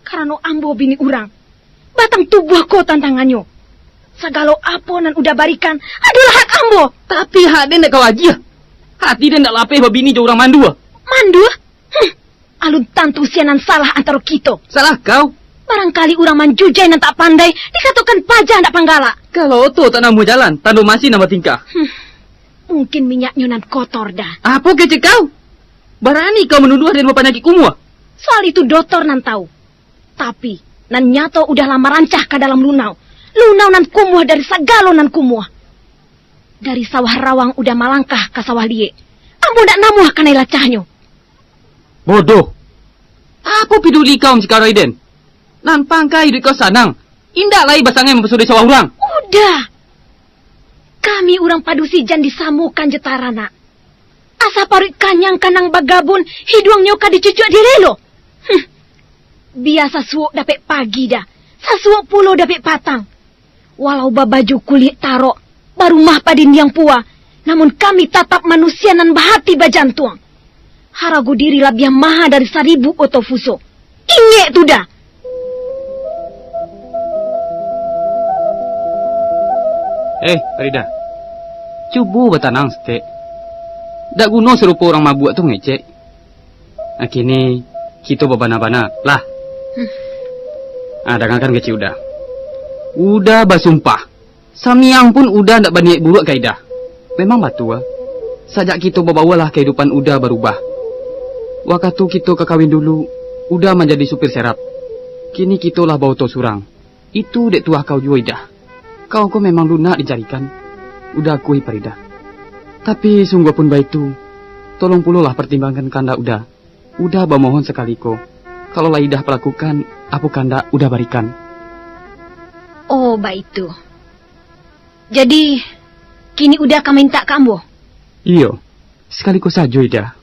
Karano ambo bini urang, batang tubuah ko tantangannyo. Sagalo apo nan Uda barikan adolah hak ambo. Tapi hak den ndak kau agiah. Ati den ndak lapeh babini jo urang mandua. Panduh? Huh, alun tantu sia nan salah antaro kito. Salah kau? Barangkali urang manjujai nan tak pandai, dikatokan paja ndak panggalak. Kalau oto tak namuah jalan, tando masih nan batingkah. Hmm, mungkin minyaknyo nan kotor dah. Apo kecek kau? Barani kau manuduah den bapanyakik kumuah? Soal itu dotor nan tahu. Tapi, nan nyato udah lah marancah ka dalam lunau. Lunau nan kumuah dari sagalo nan kumuah. Dari sawah rawang udah malangkah ka sawah liek. Ambo ndak namuah kanai lacahnyo. Bodoh! Apo piduli kau mangcikarai den? Nan pangka iduik kau sanang, indak lai basangai mampasuruah sawah urang. Udah! Kami urang padusi jan disamokan jo taranak. Asa paruik kanyang ka nan bagabun, hiduangnyo ka dicucuak dilelo. Huh. Bia sasuok dapek pagi dah, sasuok pulo dapek patang. Walau babaju kulik tarok, barumah padindiang pua, namun kami tatap manusia nan bahati bajantuang. Harago diri labiah maha dari saribu oto fuso. Ingek tu dah! Eh, Farida. Cubo batanang saketek. Dak guno sarupo urang mabuak tu mangecek. Ah, kini, kito babana-bana, lah. Hmm. Ah, dangakan kecek Uda. Uda basumpah. Samiang pun Uda ndak baniaik buruak ka Ida. Memang batua, sajak kito babaua lah kahidupan Uda barubah. Wakatu kito ka kawin dulu, Uda manjadi supir serap. Kini kito lah baoto surang. Itu dek tuah kau juo, Ida. Kau ko memang lunak dicarikan. Uda akui, Farida. Tapi, sungguahpun baitu, tolong pulolah partimbangkan kandak Uda. Uda bamohon sakali ko, kalau lah Idah palakukan, apo kandak Uda barikan. Oh, baitu. Jadi, kini Uda ka mintak ka ambo? Iyo, sakali ko sajo, Idah.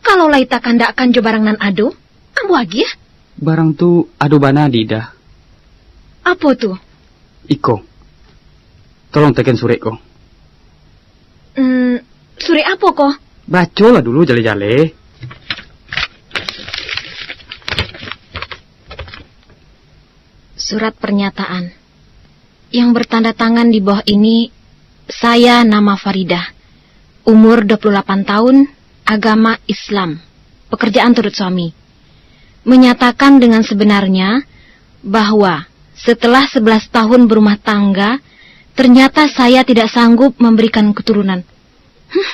Kalau lai takandakkan jo barang nan ado, ambo agiah. Barang tu ado bana di Idah. Apo tu? Iko. Tolong teken surek ko. Hmm, surek apo ko? Bacolah dulu jaleh-jaleh. Surat pernyataan. Yang bertanda tangan di bawah ini, saya nama Faridah, umur dua puluh delapan tahun, agama Islam, pekerjaan turut suami. Menyatakan dengan sebenarnya bahwa setelah sebelas tahun berumah tangga, ternyata saya tidak sanggup memberikan keturunan. Huh.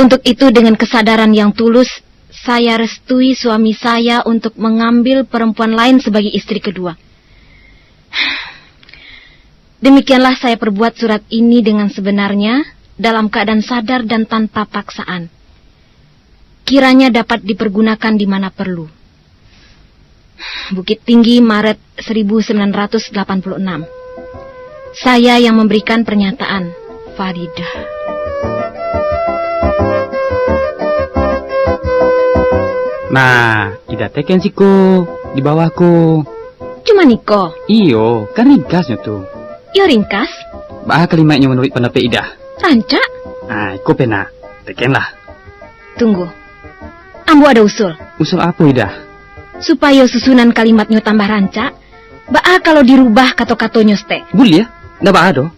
Untuk itu, dengan kesadaran yang tulus, saya restui suami saya untuk mengambil perempuan lain sebagai istri kedua. Demikianlah saya perbuat surat ini dengan sebenarnya, dalam keadaan sadar dan tanpa paksaan. Kiranya dapat dipergunakan di mana perlu. Bukittinggi, Maret seribu sembilan ratus delapan puluh enam. Saya yang memberikan pernyataan, Faridah. Nah, Ida teken siko, di bawah ko. Cuman iko? Iyo, kan ringkasnyo tu. Iyo ringkas. Baa kalimatnyo manuruik pandapek Ida? Rancak. Ah, iko pena. Tekenlah. Tunggu. Ambo ado usul. Usul apo, Ida? Supayo susunan kalimatnyo tambah rancak, baa kalau dirubah kato-katonyo saketek? Buliah. Ndak baa doh.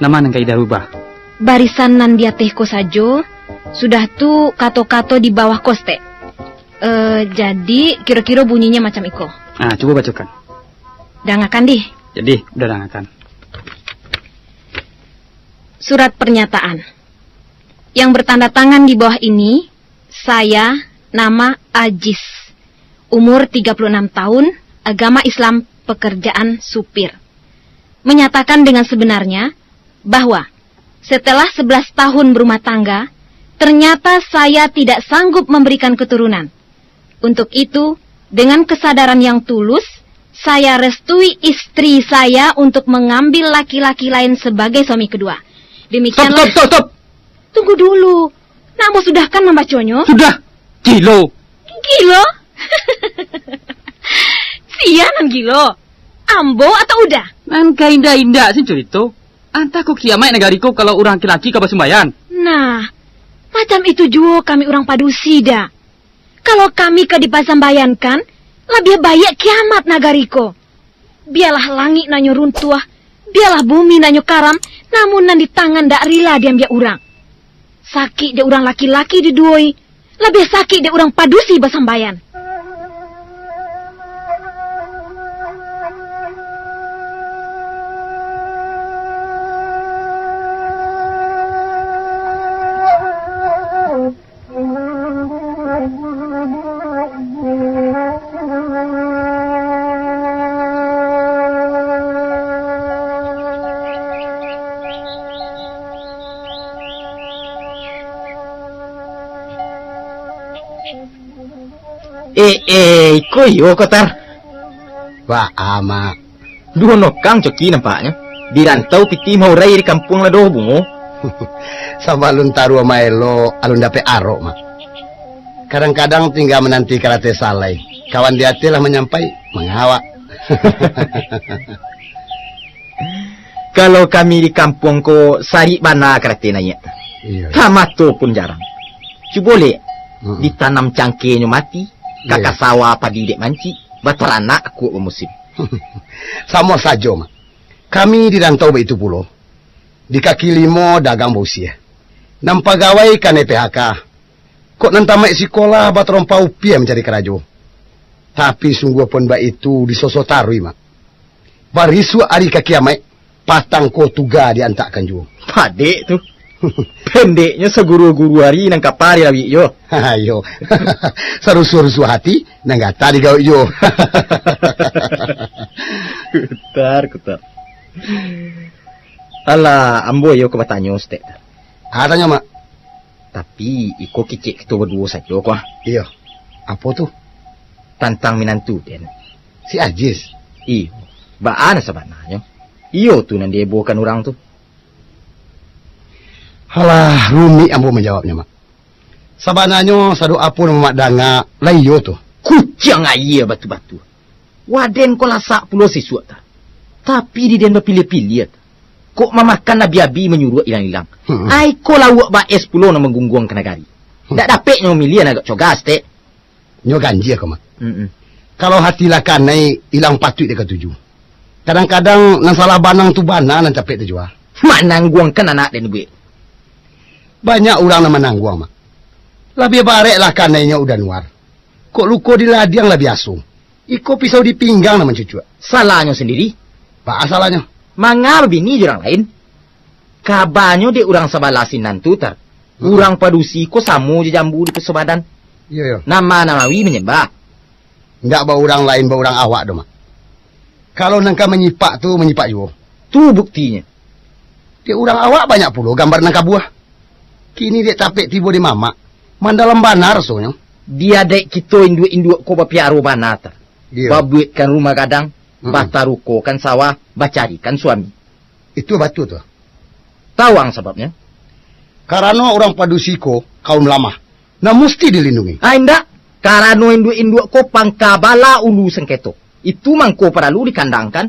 Nan ma nan ka Ida rubah? Barisan nan di ateh ko sajo, sudah tu kato-kato di bawah ko saketek. Eh, jadi, kiro-kiro bunyinyo macam iko. Ah, cubo bacokan. Dangakan dih. Jadi, Uda dangakan. Surat pernyataan. Yang bertanda tangan di bawah ini, saya, nama Ajis, umur tiga puluh enam tahun, agama Islam, pekerjaan supir. Menyatakan dengan sebenarnya bahwa setelah sebelas tahun berumah tangga, ternyata saya tidak sanggup memberikan keturunan. Untuk itu, dengan kesadaran yang tulus, saya restui istri saya untuk mengambil laki-laki lain sebagai suami kedua. Demikianlah. Stop, stop, stop, stop. Tunggu dulu. Nak ambo sudahkan mambaconyo? Sudah. Gilo. Gilo? Sia nan gilo? Ambo atau Uda? Nan ka indak-indak se curito. Antah ko kiamaik nagari ko kalau urang laki-laki ka basumbayan? Nah, macam itu juo kami urang padusi, Da. Kalau kami ka dipasambaiankan, labiah baiak kiamat nagari ko. Bialah langik nan nyo runtuah, bialah bumi nan nyo karam, namun nan di tangan dak rila diambiak urang. Sakik dek urang laki-laki diduoi, Labiah sakik dek urang padusi basambaian. Eh, eh, iko iyo ko, Tar? Baa, Mak? Duo nokang coki nampaknyo. Di rantau pitih maurai, di kampuang lah doh bungo. Sabalun taruah maelo, alun dapek arok, Mak. Kadang-kadang tingga mananti karate salai. Kawan di ateh lah manyampai, mangawak. Kalau kami di kampuang ko, sarik bana karate naiak. Iyo. Tamato pun jarang. Cubo lek, Mm-mm. ditanam cangkenyo mati, Iyo. kakasawa padi dek mancik, bataranak akuak bamusim. Samo sajo, Mak. Kami di rantau baitu pulo. Di kaki limo dagang bausiah. Nan pagawai kanai P H K. Kok nan tamaik sikolah batarompa upiah mancari karajo. Tapi sungguahpun baitu disoso taruih, Mak. Barisuak ari ka kiamaik, patang ko tuga diantakkan juo. Padek tu. Pendeknyo saguru-guru ari nan kapa dilawik juo. Iyo. Sarusuah-rusuah ati, nan gata digawik juo. Kutar, kutar. Alah, ambo iyo ka batanyo saketek. Ah, tanyo, Mak. Tapi, iko kecek kito baduo sajo ko, ah. Iyo. Apo tu? Tantang minantu den. Si Ajis? Iyo. Baa nan sabananyo? Iyo tu nan diebohkan urang tu. Alah, rumik ambo manjawabnyo, Mak. Sabananyo, sadok apo nan Mamak danga, lah iyo tu. Kuciang aia batu-batu. Waden ko lasak pulo sisuak, Tar. Tapi di den bapiliah-piliah, Tar. Kok mamakan abi-abi, manyuruak ilang-ilang. Hmm. Ai ko lauak baes pulo nan manggungguangkan nagari. Hmm. Ndak dapek nyo mamiliah nan agak cogas, tek. Nyo ganjia ko, Mak. Mm-mm. Kalau hati lah kanai, ilang patuik dek katuju. Kadang-kadang nan salah banang tu bana nan capek tajua. Manangguangkan anak den buek. Banyak urang nan manangguang, Mak. Labiah barek lah kanainyo udah nuar. Kok luko di ladiang lah biaso. Iko pisau di pinggang nan mancucuak. Salahnyo sandiri. Baa salahnyo? Manga babini jo urang lain? Kabanyo dek urang sabalah sinan tu, Tar. Hmm. Urang padusi ko samo jo jambu di pasobadan. Iyo, iyo. Nama namawi manyembah. Indak ba urang lain, ba urang awak doh, Mak. Kalau nan ka manyipak tu, manyipak juo. Tu buktinyo. Dek urang awak banyak pulo gambar nan kabuah. Kini dek tapek tibo di Mamak, mandalam bana rasonyo. Di adaik kito induak-induak ko bapiaro bana, Tar. Iyo. Babuekkan rumah gadang, Mm-mm. batarukokan sawah, bacarikan suami. Itu batua tu. Tau ang sababnyo? Karano urang padusi ko kaum lamah, nan musti dilindungi. Ah, indak. Karano induak-induak ko pangka bala ulu sangketo. Itu mangko paralu dikandangkan.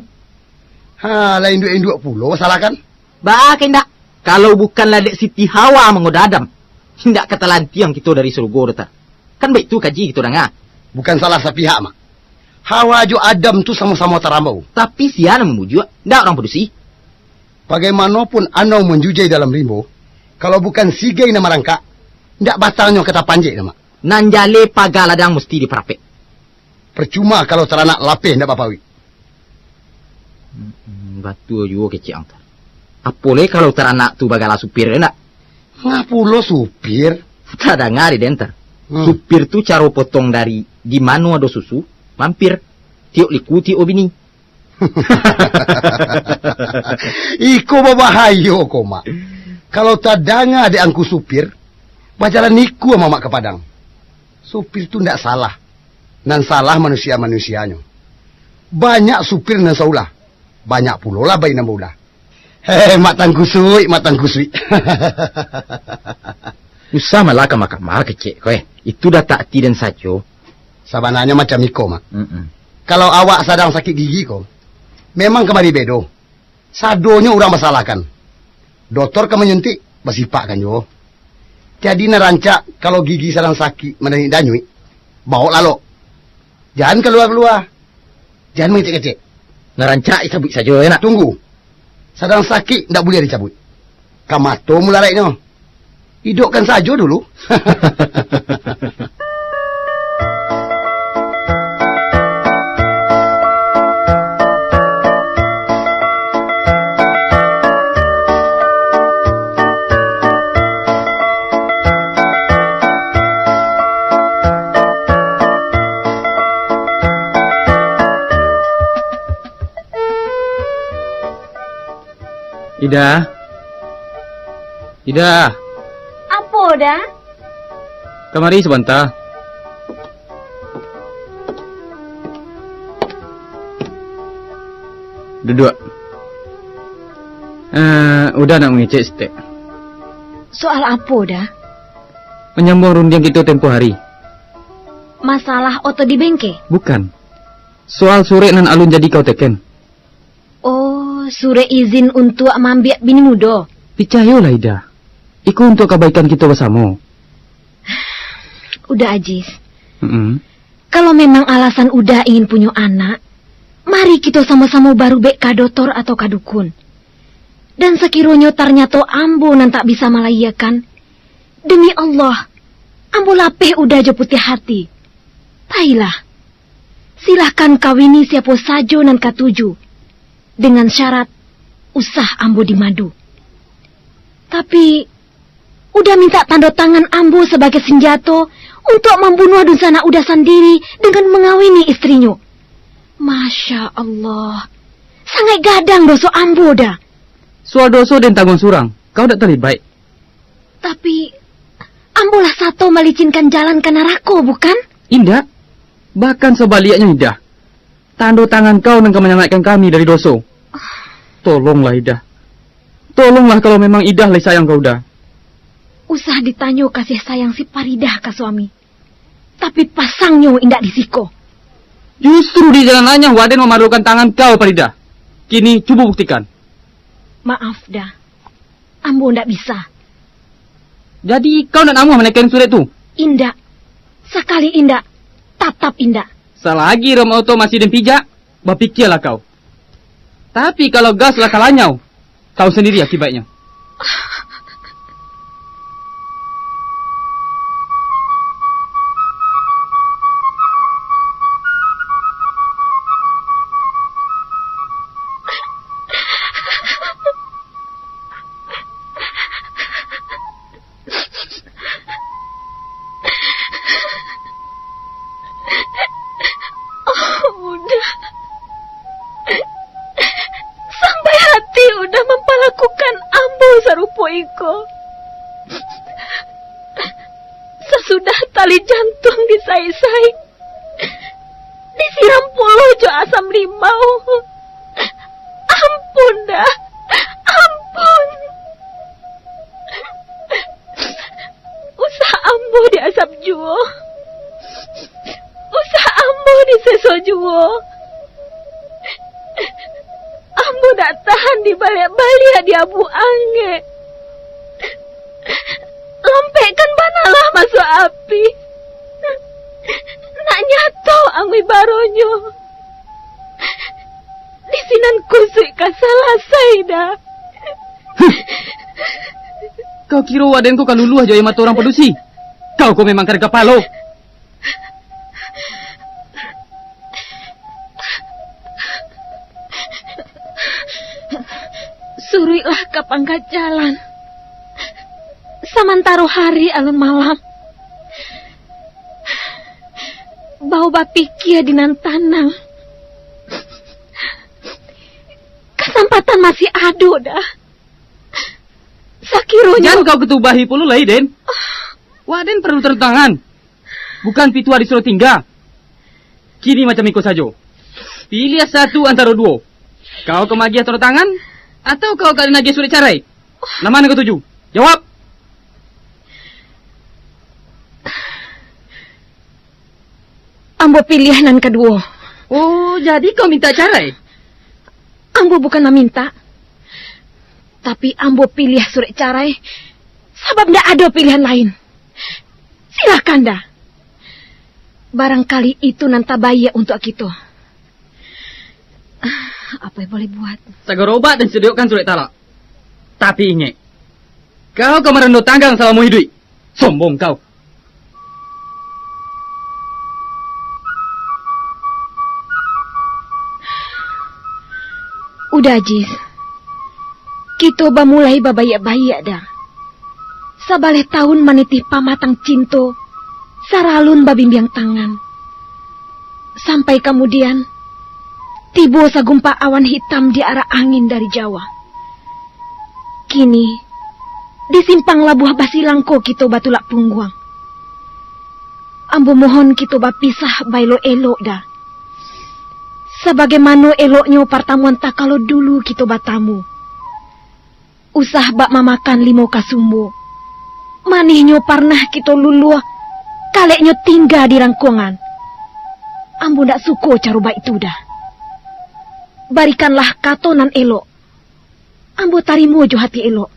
Ha, lah induak-induak pulo basalahkan. Baa ka indak? Kalau bukanlah dek Siti Hawa mangoda Adam, indak ka talantiang kito dari sarugo doh, Tar. Kan baitu kaji kito danga. Bukan salah sapihak, Mak. Hawa jo Adam tu samo-samo tarambau. Tapi sia nan mamujuak, ndak urang padusi. Bagaimanopun anau manjujai dalam rimbo, kalau bukan sigai nan marangkak, ndak batangnyo ka tapanjek doh, Mak. Nan jaleh paga ladang musti diparapek. Percuma kalau taranak lapeh ndak bapauik. Hmm, batua juo kecek ang, Tar. Apo lai kalau taranak tu bagala supir, ndak? Ngapulo supir? Tadanga dek den, Tar. Hmm. Supir tu caro potong dari di mano ado susu, mampir. Tiok liku, tiok bini. Iko babahayo ko, Mak. Kalau tadanga dek angku supir, bajalan ikua Mamak ka Padang. Supir tu ndak salah. Nan salah manusia-manusianyo. Banyak supir nan saulah, banyak pulolah bayi nan baulah. Heh, Mak Tangkusuik, Mak Tangkusuik. Usah malah kama-kama kecek ko, eh. Itu datak ati den sajo. Sabananyo macam iko, Mak. Mm-mm. Kalau awak sadang sakik gigi ko, memang kamari bedo. Sadonyo urang basalahkan. Dotor ka manyuntik, basipakkan juo. Jadi nan rancak, kalau gigi sadang sakik mandanyuik-danyuik, bawok lalok. Jan kalua-kalua. Jan mangecek-ngecek. Nan rancak dicabuik sajo, yo nak? Tunggu. Sadang sakik, ndak buliah dicabuik. Ka mato mularaiknyo. Idokkan sajo dulu. Ida. Ida. Apo, Da? Kamari sabanta. Duduak. Eh, Uda nak mangecek sitek. Soal apo, Da? Manyambuang rundiang kito tempo hari. Masalah oto di bengke? Bukan. Soal surek nan alun jadi kau teken. Oh, surek izin untuak maambiak bini mudo? Picayolah, Ida. Iko untuak kabaikan kito basamo. Uda, Ajis. Mm-mm. Kalau memang alasan Uda ingin punyo anak, mari kito samo-samo barubek ka dotor atau ka dukun. Dan sakironyo tarnyato ambo nan tak bisa malayiakan, demi Allah, ambo lapeh Uda jo putiah hati. Pailah, silahkan kawini siapo sajo nan katuju, dengan syarat usah ambo dimadu. Tapi, Uda mintak tando tangan ambo sabagai sanjato untuak mambunuah dunsanak Uda sandiri dengan mangawini istrinyo. Masya Allah, sangaik gadang doso ambo, Da. Soal doso den tangguang surang, kau dak talibaik. Tapi, ambo lah sato malicinkan jalan ka narako, bukan? Indak. Bahkan sabaliaknyo, Ida. Tando tangan kau nan ka manyalamaikkan kami dari doso. Tolonglah, Ida. Tolonglah kalau memang Ida lai sayang ka Uda. Usah ditanyo kasih sayang si Paridah ka suami. Tapi pasangnyo indak di siko. Justru di jalan anyah Waden mamarlukan tangan kau, Paridah. Kini, cubo buktikan. Maaf, Da. Ambo ndak bisa. Jadi, kau ndak namuah maneken surek tu? Indak. Sakali indak, tatap indak. Salagi rem oto masih den pijak, bapikialah kau. Tapi, kalau gas lah kalanyau, tahu sandiri akibatnyo. Oh, Uda. Sampai hati Uda mampalakukan ambo sarupo iko. Sasudah tali jantuang disaik-saik, disiram pulo jo asam limau. Ampun, Da. Ampun. Usah ambo diasap juo. Usah ambo diseso juo. Ambo dak tahan dibaliak-baliak di abu angek. Lompekkan banalah masuak api. Nak nyato angui baronyo. Di sinan kusuik ka salasai, Da. Kau kiro Waden ko ka luluah jo aia mato urang padusi? Kau ko memang kada kapalo. Suruiklah ka pangka jalan. Samantaro hari alun malam. Bau bapikia di nan tanang. Kasampatan masih ado, Da. Sakironyo... Jan kau katubahi pulo lai, Den. Waden paralu tando tangan. Bukan pituah disuruah tingga. Kini macam iko sajo. Piliah satu antaro duo. Kau ka magiah tando tangan, atau kau ka den agiah surek carai? Nan ma nan kau tuju? Jawab! Ambo piliah nan kaduo. Oh, jadi kau minta carai? Ambo bukan maminta. Tapi ambo piliah surek carai, sabab ndak ado pilihan lain. Silakan, Da. Barangkali itu nan tabaiak untuak kito. Ah, apo yang boleh buat? Sagaro obak dan sadiakan surek talak. Tapi ingek, Kau ka marando tanggang salamo iduik. Sombong kau. Uda, Jis. Kito bamulai babaiak-baiak, Da. Sabaleh taun manitih pamatang cinto, saralun babimbiang tangan. Sampai kamudian, tibo sagumpa awan hitam di arah angin dari Jawa. Kini, di simpang Labuah Basilang ko kito batulak pungguang. Ambo mohon kito bapisah baelok-elok, Da. Sabagaimano eloknyo partamuan takalo dulu kito batamu. Usah bak mamakan limau kasumbo. Manihnyo parnah kito luluah, kaleknyo tingga di rangkongan. Ambo ndak suko caro baitu, Da. Barikanlah kato nan elok. Ambo tarimo jo hati elok.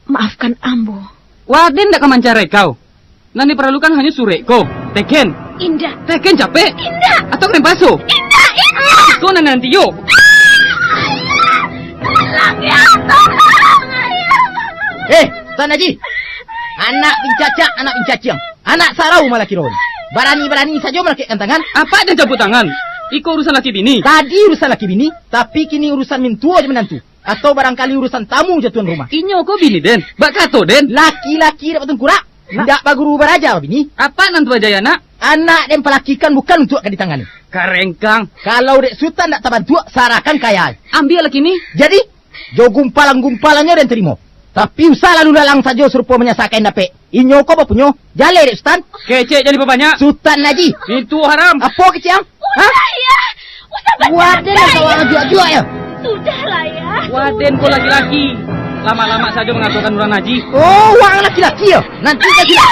Maafkan ambo. Waden ndak ka mancarai kau. Nan diparalukan hanyo surek ko. Teken. Indak. Teken capek. Indak. Atau kalian paso? Indak, indak. Ko nan nanti yo. Ah, ayah. Tolong, ya, tolong, ayah. Eh, Tan Haji. Anak pincacak, anak pincaciang. Anak sarau malah kiro. Barani-barani sajo malakekkan tangan. Apak jan campua tangan. Iko urusan laki bini. Tadi urusan laki bini, tapi kini urusan mintuo jo minantu. Atau barangkali urusan tamu jo tuan rumah. Inyo ko bini den, bak kato den. Laki-laki dek batungkurak, nak. Indak baguru baraja bini. Apak nan tuo aja yo, nak? Anak den palakikan bukan untuak ka ditangani. Karengkang. Kalau dek Sutan ndak tabantuak, sarahkan ka ayah. Ambiak lah kini. Jadi, jo gumpalan-gumparannyo den tarimo. Tapi usah lalu lalang sajo sarupo manyasahkan dapek. Inyo ko bapunyo, jaleh dek Sutan. Kecek jan dipabanyak. Sutan Haji. Itu haram. Apo kecek ang? Hah? Usah, ya. Usah banyak. Waden lah kau ajuak-ajuak yo. Sudahlah, ya. Waden ko laki-laki. Lamak-lamak sajo mangatokan urang najih. Oh, wang laki-laki yo. Nanti ka sila.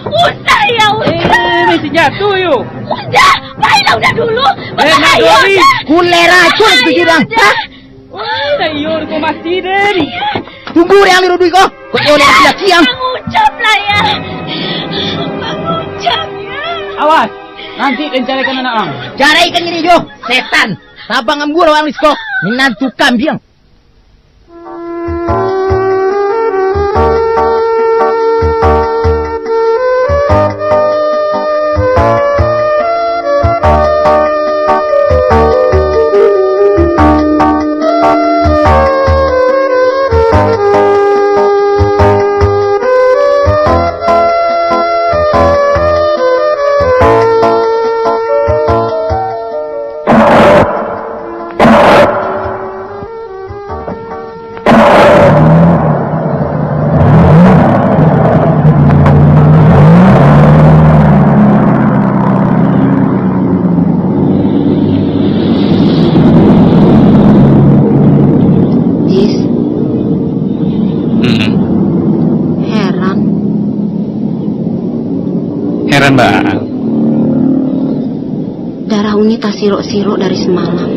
Usah, ya, usah. Eh, mesti jatuh yo. Usah, baiklah udah dulu. Eh, nak bahaya, dua hari. Usah. Kulai racun tu jurang. Bahaya, usah. Hah? Wah, iyo, ko mati den. Tunggu dek ang, Ruduy ko. Kok iyo laki-laki ang. Bangun, Ucap lah, ya. Bangun, Ucap, ya. Awas, nanti den caraikan anak ang. Caraikan kini jo, setan. Tabang ambuah ang, Risko. Minantu kambiang. Jis. Mm-mm. Heran. Heran, Mbak. Darah Uni tasirok-sirok dari semalam.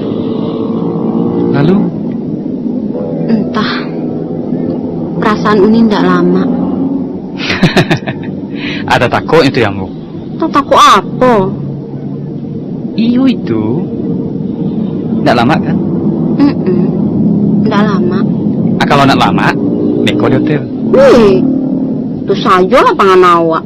Lalu? Entah. Perasaan Uni ndak lama. Ada takutnya tu, Yang Wu. Tatakuik apo? Iyo itu. Ndak lama kan? Mm-mm. Ndak lama. Ah, kalau ndak lama, beko di hotel. Wih, tu sajolah pangan awak.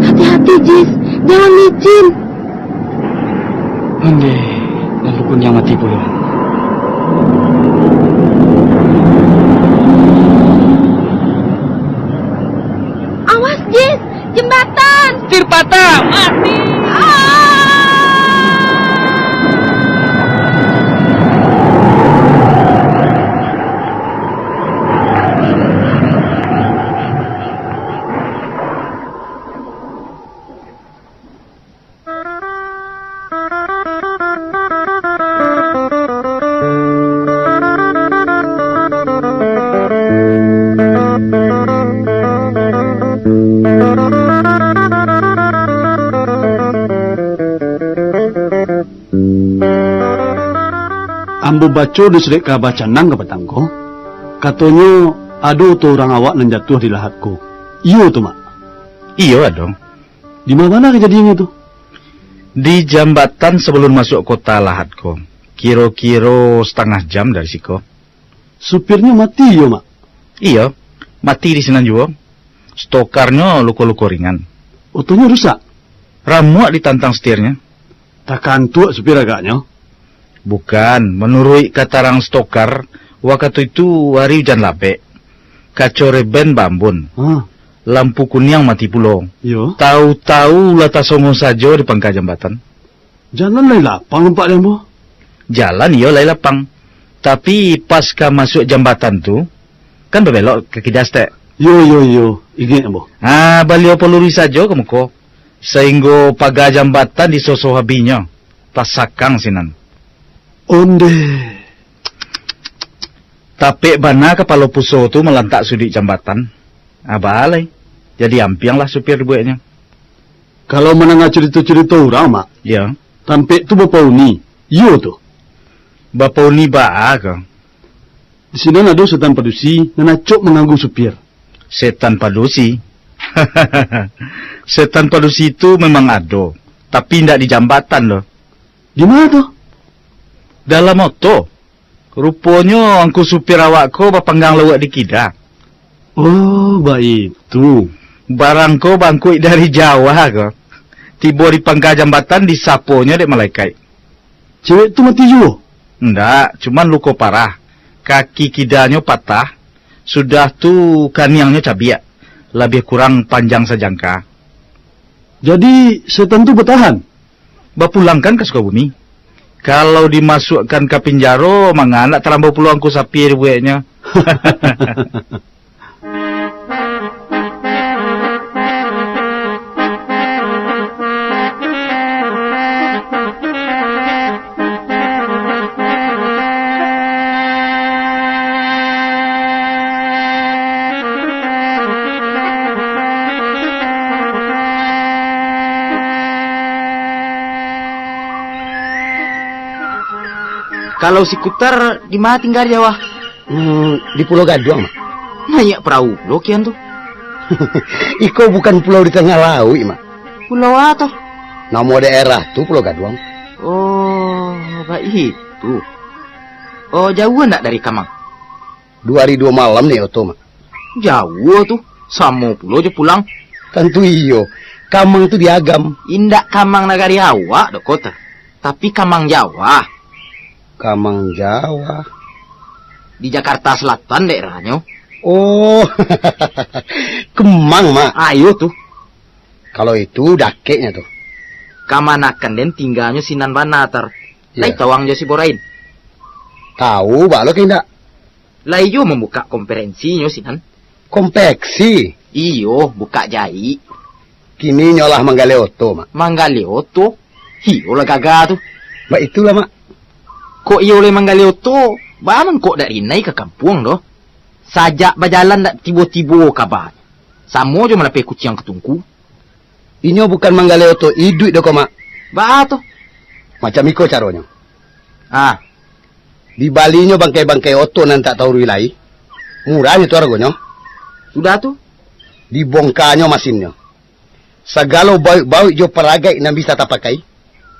Hati-hati, Jis. Jangan licin. Ondeh, lalu kuniang mati pulo. Awas, Jis! Jembatan! Setir patah! Mati! Ah! Ambo baco di surek kaba canang ka patang ko. Katonyo, ado oto urang awak nan jatuah di Lahat ko. Iyo tu, Mak? Iyo, ado. Di ma bana kajadiannyo tu? Di jambatan sabalun masuak kota Lahat ko. Kiro-kiro satangah jam dari siko. Supirnyo mati iyo, Mak? Iyo, mati di sinan juo. Stokarnyo luko-luko ringan. Otonyo rusak? Ramuak ditantang setirnyo. Takantuak supir agaknyo? Bukan, manuruik katarang stokar, wakatu itu ari ujan labek. Kaco reben baambun. Ha. Lampu kuniang mati pulo. Iyo. Tau-tau lah tasongo sajo di pangka jambatan. Jalan lai lapang nampak dek ambo. Jalan iyo lai lapang. Tapi pas ka masuak jambatan tu, kan babelok ka kida saketek. Iyo, iyo, iyo. Ingek ambo. Ah, baliau palurui sajo ka muko, sainggo paga jambatan disoso abinyo, tasakang sinan. Ondeh. Tapek bana kapalo puso tu malantak suduik jambatan. Aba lai, jadi ampiang lah supir dibueknyo. Kalau mandanga curito-curito urang, Mak, Yo. tampek tu bapauni, iyo tu? Bapauni baa ko? Di sinan ado setan padusi nan acok mangganggu supir. Setan padusi? Setan padusi tu memang ado, tapi indak di jambatan doh. Di ma tu? Dalam oto. Ruponyo angku supir awak ko bapanggang lauak di kida. Oh, baitu. Barang ko bangkuik dari Jawa ko. Tibo di pangka jambatan disaponyo dek malaikat. Cewek tu mati juo? Ndak, cuman luko parah. Kaki kidanyo patah, sudah tu kaniangnyo cabiak, labiah kurang panjang sajangka. Jadi, setan tu batahan? Bapulangkan ka Sukabumi. Kalau dimasuakkan ka pinjaro, manga ndak talambau pulo angku sapi dibueknyo. Kalau si Kutar, di ma tingga di Jawa? Hmm, di Pulau Gaduang, Mak. Naiak parahu pulo kian tu. Iko bukan pulau di tangah lauik, Mak. Pulau a tu? Namo daerah tu Pulau Gaduang. Oh, baitu. Oh, jauah ndak dari Kamang? Duo ari duo malam naiak oto, Mak. Jauah tu, samo pulo jo pulang. Tantu iyo, Kamang tu di Agam. Indak Kamang nagari awak doh, Kutar. Tapi Kamang Jawa. Kamang Jawa. Di Jakarta Selatan daerahnyo. Oh, Kemang, Mak. Ayo tu. Kalau itu, dakeknyo tu. Kamanakan den tingganyo sinan bana, Tar. Lai Iyo. tawang jo si Borain? Tau, baa lo ka indak. Lai iyo mambukak konferensinyo sinan. Konveksi? Iyo, bukak jaik. Kini nyo lah manggaleh oto, Mak. Manggaleh oto? Iyo lah gagah tu. Baitulah, Mak. Kok iyo lai manggaleh oto, baa mangko dak rinai ka kampuang doh? Sajak bajalan dak tibo-tibo kaba. Samo jo malapeh kuciang ka tungku. Inyo bukan manggaleh oto iduik doh ko, Mak. Baa tu? Macam iko caronyo. Ah. Dibalinyo bangkai-bangkai oto nan tak taurui lai. Murahnyo tu aragonyo. Sudah tu? Dibongkanyo masinnyo. Sagalo bauik-bauik jo paragaik nan bisa tapakai,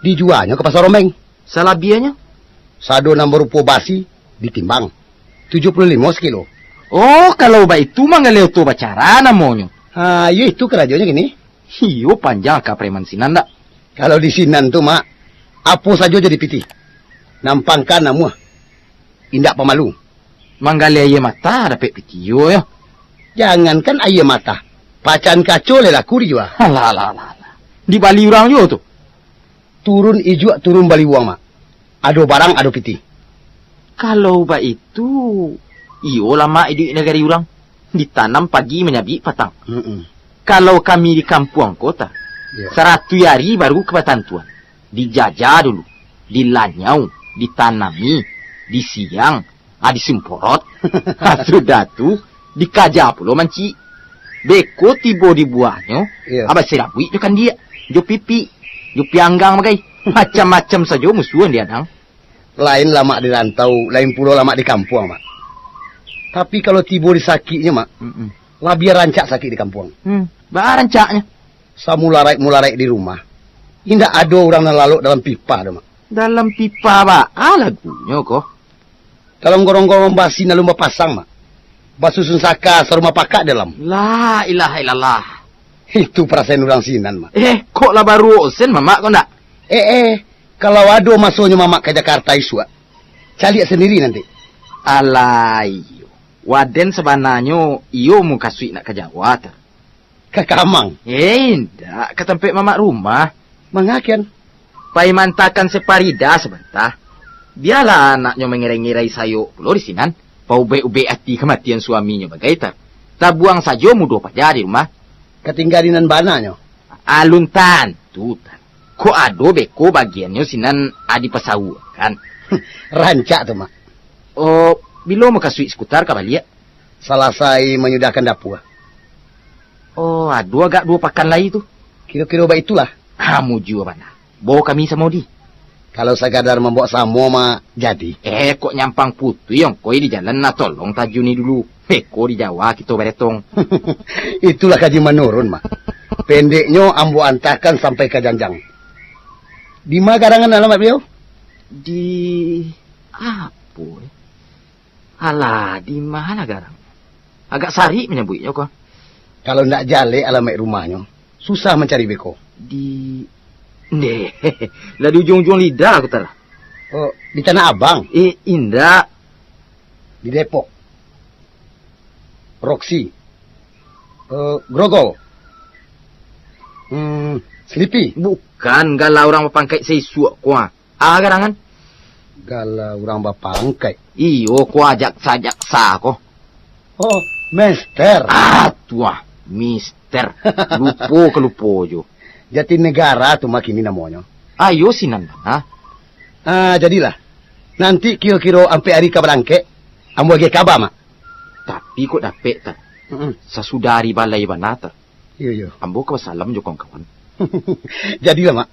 dijuanyo ka Pasa Rombeng. Salabiahnyo? Sado nan barupo basi, ditimbang. Tujuah puluah limo sakilo. Oh, kalau baitu manggaleh oto bacara namonyo. Ha, iyo itu karajonyo kini. Iyo, panjang aka preman sinan dak? Kalau di sinan tu, Mak, apo sajo jadi pitih. Nan pangka namuah. Indak pamalu. Manggaleh aia mata dapek pitih juo, yo. Jangankan aia mata, pacahan kaco lai laku dijua. Alah, alah, alah, alah. Dibali urang juo tu? Turun ijuak, turun balibuang, Mak. Ado barang, ado pitih. Kalau baitu, iyo lah, Mak, iduik nagari urang. Ditanam pagi, manyabik patang. Mm-mm. Kalau kami di kampuang ko, Tar, Iyo. saratuih ari baru ka batantuan. Dijajah dulu, dilanyau, ditanami, disiang, ah, disimporot. Ah, sudah tu, dikaja pulo mancik. Beko tibo di buahnyo, Iyo. ah, basirabuik jo kandiak, jo pipik, jo pianggang bagai. Macam-macam sajo musuah nan diadang. Lain lamak di rantau, lain pulo lamak di kampuang, Mak. Tapi kalau tibo di sakiknyo, Mak, Mm-mm. labiah rancak sakik di kampuang. Hmm, baa rancaknyo? Samularaik-mularaik di rumah, indak ado urang nan lalok dalam pipa doh, Mak. Dalam pipa baa lagunyo ko? Dalam gorong-gorong basi nan alun bapasang, Mak. Basusun saka sarumah pakak dalam. La ilaha illallah. Itu parasaian urang sinan, Mak. Eh, kok lah baruok sen, Mamak, kok ndak? Eh, eh, kalau ado masonyo Mamak ka Jakarta isuak, caliak sandiri nanti. Alah, iyo. Waden sabananyo iyo mukasuik nak ka Jawa, ta? Ka kamang? Eh, indak, ka tampek Mamak rumah. Mangakian? Pai mantakan si Parida sabanta. Bialah anaknyo mangirai-ngirai sayo pulo di sinan. Paubek-ubek ati kamatian suaminyo bagai, ta. Tabuang sajo mudo paja di rumah. Ka tingga di nan bananyo? Alun tantu, ta. Kok ado beko bagiannyo sinan a dipasauakan. Rancak tu, Mak. Oh, bilo mukasuik si Kutar ka baliak? Salasai manyudahkan dapua. Oh, ado agak duo pakan lai tu. Kiro-kiro baitulah. Ha, mujua bana. Bao kami samo di. Kalau sakadar mambaok samo, Mak, jadi. Eh, kok nyampang putuih ongkoi di jalan, nah, tolong tajuni dulu. Beko di Jawa kito baretong. Itulah kaji manurun, Mak. Pendeknyo ambo antakan sampai ka janjang. Di ma garangan alamat baliau? Di apo, eh? Alah, di ma lah garang? Agak sarik manyabuiknyo ko. Kalau ndak jaleh alamaik rumahnyo, susah mancari beko. Di, ndeh, lah di ujuang-ujuang lidah, Kutar. Oh, di Tanah Abang? Eh, indak. Di Depok. Roksi. Eh, Grogol. Hmm, Selipi. Bukan, gala urang bapangkaik saisuak ko, ah. Ah, garangan? Gala urang bapangkaik. Iyo, ko ajak sajaksa ko. Oh, Mester. Ah, tuah, Mister. Lupo ka lupo jo. Jatinegara tu mah kini namonyo. Ayo sinan bana. Ah, jadilah. Nanti kiro-kiro ampek ari ka barangkek, ambo agiah kaba, Mak. Tapi kok dapek, ta? Mm-mm. Sasudah ari balai bana, ta? Iyo, iyo. Ambo ka basalam jo kawan-kawan. Jadilah, Mak.